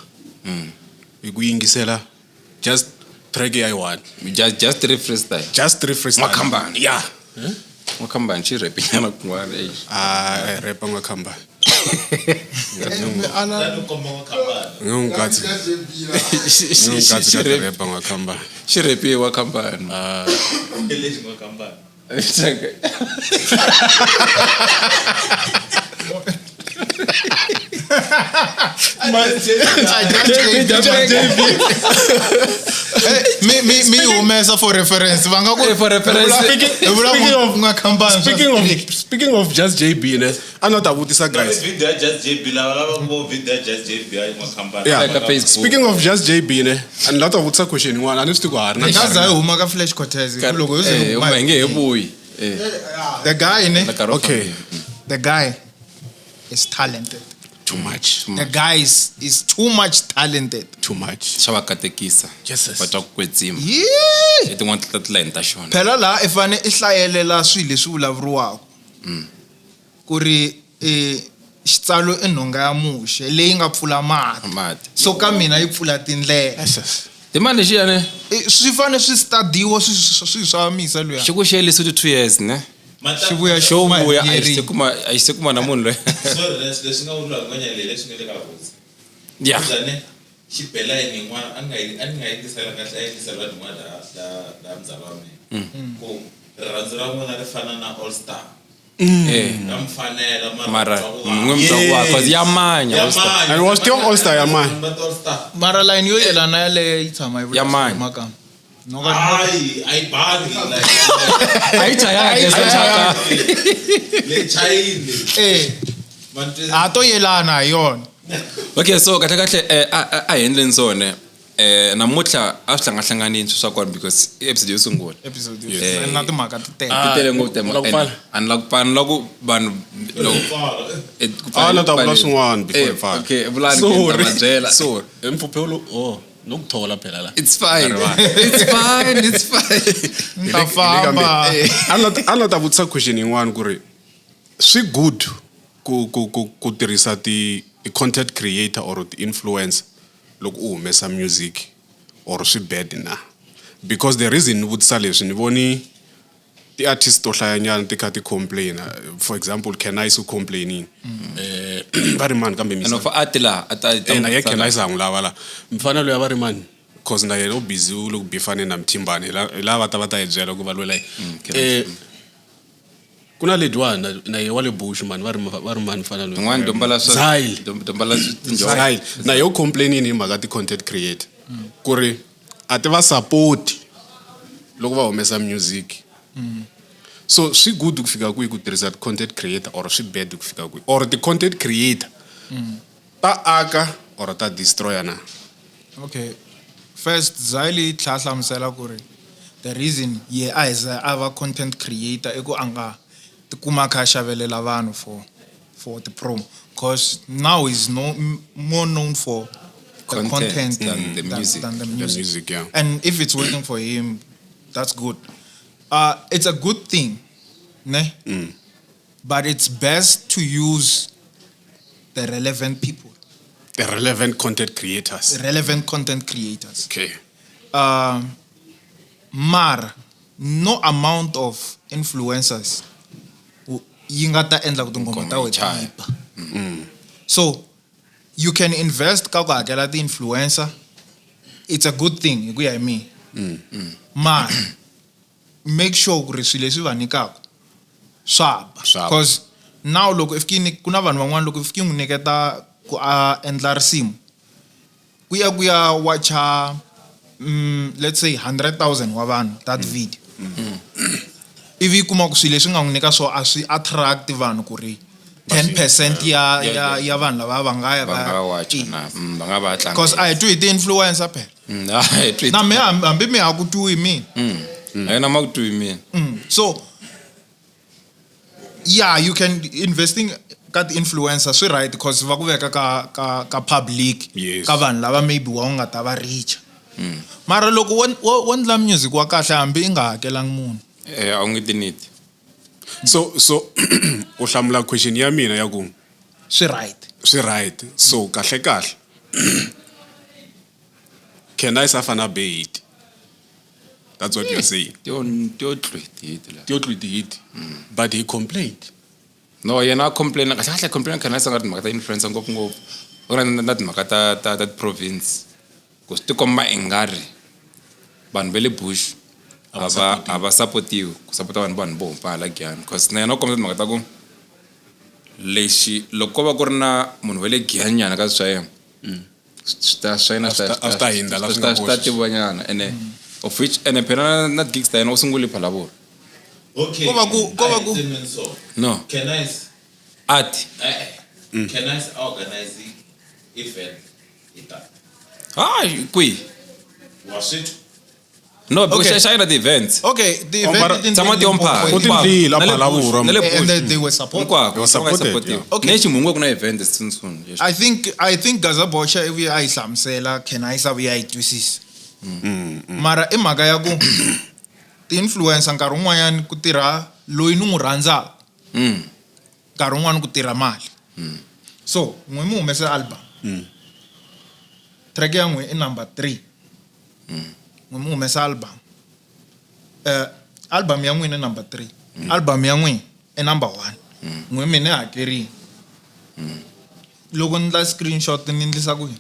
hi ku yingisela just track ya yi one just three freestyle just three freestyle. Makhambani. Yeah. Makhambani xi rap nyana kun'wana eh Ah, rapper Makhambani. Ngi ngi Xi rap- rapper Makhambani. xi rapiwa khambani Eh, mi mi mi humesa for reference va nga ku Eh, for reference. hi vula Speaking ku of- nga khampani Speaking of speaking of just JB ne, a ni ta vutisa guys. Video ya Just JB lava lava ngo video ya Just JB ya Makhambani. Yeah. Eka Facebook. Speaking of just JB ne, a ni la ta vutisa question yin'wana, a ni swi tivi ku ha ri na hi nga za hi nkarhi. huma ka flash cortez hi ku loko yo ze Eh, hi huma huma hi nge he vuyi Eh, the guy ne na nkarhi wo Okay. famba. the guy is talented Too much. the guy is too much talented Too much. xa va katekisa Jesus. va twa ku kwetsima yeah i tin'wana ta tilayini ta xona phela laha i fane i hlayelela swilo leswi vulavuriwaka ku ri xitsalo i nhonga ya muxe leyi nga pfula mati mati so ka mina yi pfula tindlela Jesus. timali lexiyani Swi fane swi studiwa swi swa misa luya xi ku xi yelise 2 years ne xi vuya xo vuya a xi yerini. se kuma a xi se kuma na munhu loyi Sorry, leswi nga vuriwa hi ngwenya leyi leswi nga le ka hosi. ya Njhani xibelani yin'wana a ni nga yi a ni nga yingisela kahle a yingisela vanhu yin'wana la la la muzala wa mina. Ku rirhandzu ra n'wina ri fana na All Star. Eh, Ra mi fanela mara mara mi twa ku n'we mi twa ku vava, 'cause ya manya Ya All Star. manya. And was still All Star ya manya. Va All Star. mara line yo yelana yaleyo yi tshama yi Ya manya. makamba no ka Hayi, a yi bangi like a yi chayaka A yi chayaka le chayini. eh a to yelana hi yona okay so kahle kahle a hi endleni swona namuntlha a swi hlangahlanganini swilo swa kona because i episode yo sungula episode Eh. na timhaka ti tele ti tele ngopfu U lava ku pfala? a ni la ku pfala ni la ku vanhu ku A na ta vula pfaleni. swin'wana before Eh, hi pfala. okay vulani ke ni ta va byela. Sorry. Mpfhuphelo lowu oh, no ku thola phela la. It's fine. It's fine. It's fine. Ni ta famba A ni ta vutisa question yin'wana ku ri swi good ku ku ku ku tirhisa ti content creator or ti influencer loko u humesa music or swi bad na because the reason ni vutisa leswi ni voni ti-artist to hlayanyana ti kha ti complain for example Kenise u complaining va ri mani kambe And of art la a ta na ye Kenise ha n'wi lava la mfana loyi a va ri mani cause na yena u busy u le ku bifaneni na Mthimbani hi laha va ta va ta hi byela ku va lwela yini. Ku na ledyiwani na ye wa le Bush mani va ri va ri mani mfana loyi N'wana dombala swa Zyle. Dombala tinjhovo. Zyle. Na ye u complainini hi mhaka ti-content creator ku ri a ti va support loko va humesa music so swi good ku fika kwihi ku tirhisa ti-content creator or swi bad ku fika kwihi or ti-content creator ta aka or ta destroyer na okay First, Zayli tlhela hlamusela ku ri the reason ye a hi za a va content creator i ku a nga tikuma a kha a xavelela vanhu for the promo because now he's no, more known for the Content content, than the music. Than the The music. music, yeah. And if it's working for him, that's good. It's a good thing, ne? But it's best to use the relevant people, The relevant content creators. the relevant content creators. Okay. Mara, no amount of influencers yi nga ta endla ku tinghoma ta Ngoma yi wena ti chaya. ba. So you can invest ka ku hakela ti-influencer. It's a good thing hi ku ya hi mina. Mara make sure ku ri swilo leswi va nyikaka swa ba. Swa ba. Because now loko if ki ku na vanhu van'wana loko if ki n'wi nyiketa ku a endla risimu ku ya ku ya wacha let's say 100,000 wa vanhu that video. Ivi yi kuma ku swilo leswi nga n'wi nyika swo a swi attract vanhu ku ri 10% ya ya ya vanhu lava va nga ya Va nga wacha na va nga va tlanga. because a hi twi hi ti-influencer phela A hi twi. Na mina hambi mi ha ku twiwi hi mina. A yena ma ku twi mina. So yeah, you can investing ka ti-influencer swi right because va ku veka ka ka ka public Yes. ka vanhu lava maybe wa u nga ta va reach. Mara loko wo endla music wa kahle hambi i nga hakelangi munhu. A wu nge ti need. So u hlamula question ya mina ya ku Swi right. swi right. So kahle kahle. Can I suffer na bait? That's what you're saying. Tiyo tiyo tlwi ti la. Tiyo tlwi ti-hit. But he complained. No, yena a complain kahle kahle complain khana sanga timhaka ta influencer ngopfungopfu. U ri na timhaka ta ta ta province. Ku swi tikomba ingari vanhu va le bush a va supportiwi ku sapota vanhu vo huma hala Giyani because na yena u kombisa timhaka ta ku lexi loko ko va ku ri na munhu wa le Giyani nyana ka swa yena swi ta swa yena A swi ta- a swi ta hundza la swi nga swi ta kona. tiviwa nyana ene of which ene phela na gigs ta yena u sungule Phalaborwa. Okay. Ko va ku- ko va ku- I didn't so. No. Can I Art. Can I organize event? Ita. Hayi kwihi? Wa swi twa? No, because Okay. xa yena ti-events. Okay, the event Mara- didn't Tshama really tiyompha. U tindlile, a Na le Phalaborwa. Bush, na le And Bush. they were supported. Hinkwako, They were supported, supported. yeah. Okay. Ne Ximun'we ku na event soon soon. Yes. I think Gaza Boxa i vuye a yi hlamusela Kenisa vuye a yi twisisa. Mara i mhaka ya ku ti-influencer nkarhi wun'wanyani ku tirha loyi ni n'wi rhandzaka. Nkarhi wun'wani ku tirha mali. So n'wi mi humese album. Track ya n'wi i number 3. N'wi mi humesa album. Album ya n'wina i number 3. Album ya n'wina i number 1. N'wi mina i hakerile. Loko ni endla screenshot ni endlisa ku yini?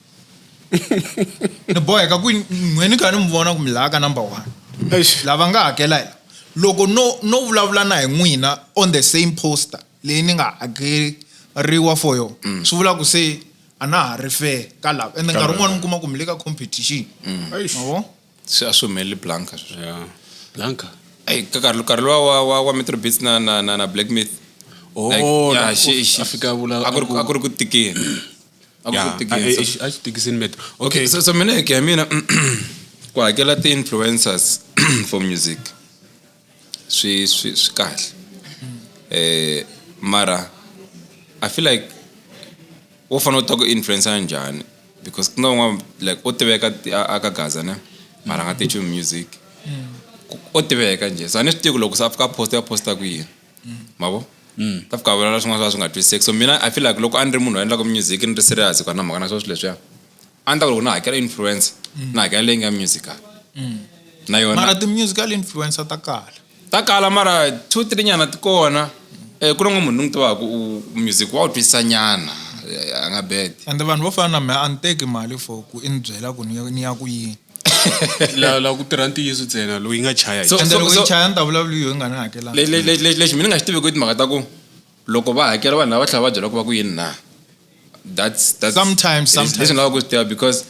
Ni boheka ku n'we ni kha ni mi vona ku mi laha ka number 1. Eish. Lava nga hakela hi lava. Loko no vulavula na hi n'wina on the same poster leyi ni nga hakeriwa for yona, swi vula ku se a na ha ri fair ka lava. Ende nkarhi wun'wani mi kuma ku mi le ka competition. Eish. Ma vo? Swi a swi humeleli Blanca sweswo. Yeah. Blanca. Ey, ka nkarhi luwa wa Metro Beats na Black Myth. Oh, Like, yeah, na- xi- a fika a vula- a ku ri- a ku ri ku tikeni. A ku ri Yeah. ku tikeni. A xi tikisini metro. Okay, Okay. so mina hi ku ya mina ku hakela ti-influencers for music swi kahle. Mara I feel like wo fanele u ta ku influencer njhani because ku na un'wana like u tiveka a ka Gaza ne mara a nga ti nchumu music. U tiveka njhe so a ni swi tivi ku loko se a fika a posta ya posta ku yini ma vo ta fika a vulavula swin'wana swa swi nga twisiseki. So mina I feel like loko a ni ri munhu a endlaka music ni ri serious ku a na mhaka na swo swilo leswiya a ni ta ku loko na hakela influencer na hakela leyi nga musical na yona Mara ti-musical influencer ta kala. Ta kala mara 2 3 nyana ti kona. Ku na un'wana munhu ni n'wi tivaka u music wa wu twisisa nyana a nga bad. And vanhu vo fana na mina a ni teki mali for ku i ni byela ku ni ya ku yini. La ku tirha ntiyiso ntsena loyi nga chaya hi So- Ende loko yi chaya ni ta vulavula yo yi nga ni hakelanga. Lexi mina ni nga xi tiviki i timhaka ta ku loko va hakela vanhu lava tlhela va byela ku va ku yini na. That's Sometimes, sometimes. Leswi ni lavaka ku swi tiva because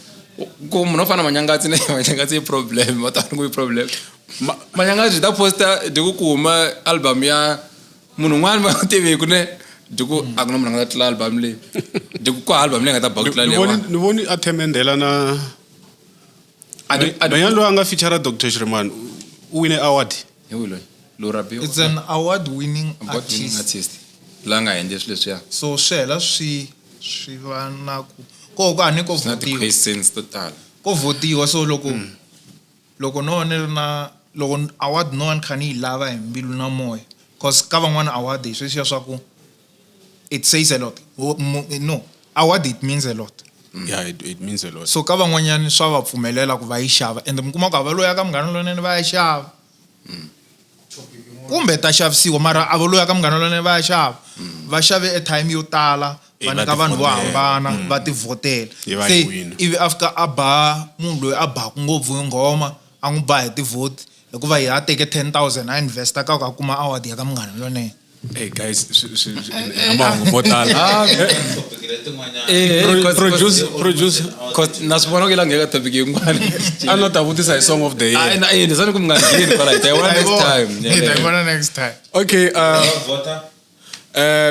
ku munhu wo fana na Manyangatsi ne Manyangatsi i problem va ta ku i problem. Manyangatsi ta posta byi ku ku huma album ya munhu un'wana va nga tiviku ne byi ku a ku na munhu a nga ta tlula album leyi byi ku ku album leyi nga ta ba ku tlula Ni leyiwani. voni a themendela na Nhwanyana loyi a nga feature Dr Shirimani u wine award. Hi wihi loyi? Lowu rabiwa. It's an award winning Award-winning artist. artist. La nga endli swilo leswiya. So swi hela swi va na ku ko ku a ni ko Na votiwa. ti-questions to tala. Ko votiwa, so loko no ni ri na loko award no ni kha ni yi lava hi mbilu na moya, cause ka van'wana award hi sweswiya swa ku it says a lot. No, award it means a lot. Yeah, it means a lot. So ka van'wanyani swa va pfumelela ku va yi xava, ende mi kuma ku a va loya ka Munghana Lonene va ya xava, kumbe ta xavisiwa, mara a va loya ka Munghana Lonene va ya xava, va xave airtime yo tala, va va nyika vanhu vo tivhotela. hambana, va tivhotela. Yi va Se yi wina. ivi a fika a ba munhu loyi a baku ngopfu hi nghoma, a n'wi ba hi tivhoti, hikuva hi a teke 10 000 a investa ka ku a kuma award ya ka Munghana Lonene. Hey guys, na mahungu mo tala. Topic letin'wanyana. Produce Cause na swi vona ku yi la nghena ka topic yin'wana. A no ta vutisa hi song of the Ah, year. na ni sani ku mi nga ngheni kwala, hi ta yi vona next time. Hi ta yi vona next time. Okay, Vota.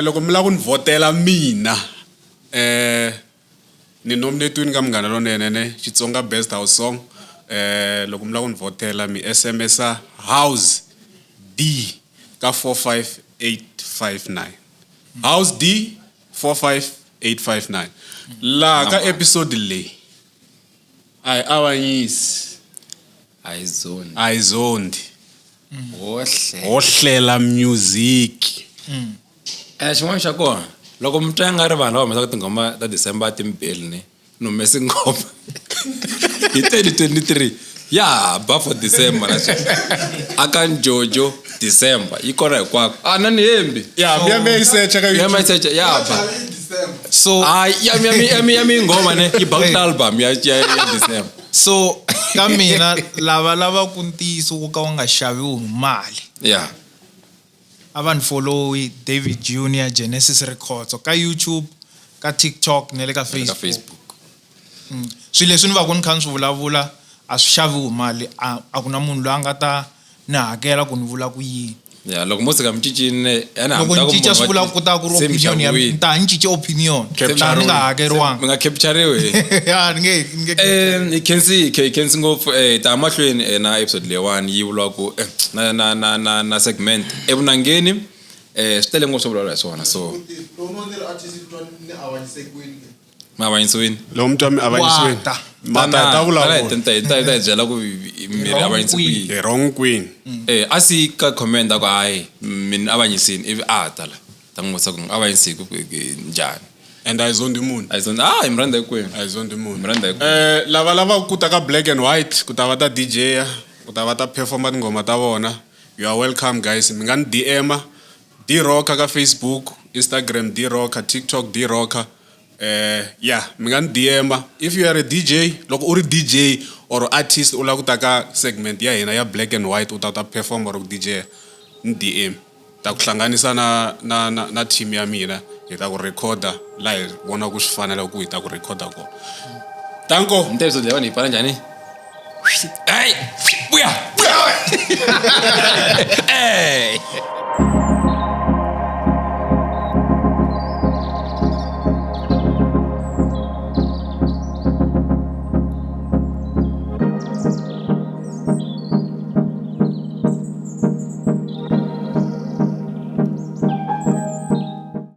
Loko mi lava ku ni vhotela mina, ni nominate-wini ka Munghana Lonene ne Xitsonga best house song. Loko mi lava ku ni vhotela, mi SMS-a house D ka 45859, house D 45859. Laha ka episode leyi a hi avanyisi, A hi zone. a hi zondi. Hohle. Ho hlela music. Xin'wana xa kona, loko mi twa nga ri vanhu lava humesaka tinghoma ta December timbirhi, ni humese nghoma hi 2023 ya ha ba for December na sweswi. Aka Njojo December yi kona hinkwako, a na ni hembi. Ya mi ya mi ya yi search-a ka Ya YouTube. ma yi search, ya ba. So Ah, ya mi nghoma ne yi ba ku album ya December. So ka mina, lava lavaku ntiyiso wo ka wu nga xaviwi hi mali, a va ni followi David Junior Genesis Records ka YouTube, ka TikTok na le ka Ka Facebook. Facebook. Swilo leswi ni va ku ni kha ni swi vulavula a swi xaviwi mali, a ku na munhu loyi a nga ta ni hakela ku ni vula ku yini. Ya, loko mo tshika mi cincile ya Loko ni cinca swi vula ku ta ku ri opinion ya ni ta ni cince opinion ta ni nga hakeriwanga. Mi nga capturiwi. Ya, ni nge. Hi khensi ngopfu, ta mahlweni, na episode leyiwani yi vuriwa ku na segment evunangeni, swi tele ngopfu swo vulavula hi swona, so mi avanyisiwini. Loko mi twa mi avanyisiwini, Wata. mata ta vulavula. Ta hi byela ku mi ri avanyisi kwini. Hi wrong kwini. A si ka comment a ku hayi, mi ni avanyisini, ivi a ta la ta n'wi vutisa ku ni avanyisi ku njhani. And a hi zondi munhu. A hi zona, ah, hi mi rhandza hinkwenu. A hi zondi munhu. Mi rhandza hinkwenu. Lava lavaka ku ta ka black and white, ku ta va ta DJ, ku ta va ta performa tinghoma ta vona, you are welcome guys. Mi nga ni DM D Rocker ka Facebook, Instagram D Rocker, TikTok D Rocker. Yeah, mi nga ni DM if you are a DJ. Loko u ri DJ or artist, u lava ku ta ka segment ya hina ya black and white, u ta perform or ku DJ, ni DM, ta ku hlanganisa na team ya mina, hi ta ku recorda laha hi vonaka ku swi fanela ku hi ta ku recorda kona. Danko. Ni ta episode leyiwani hi pfala njhani? Hey, vuya vuya. Hey.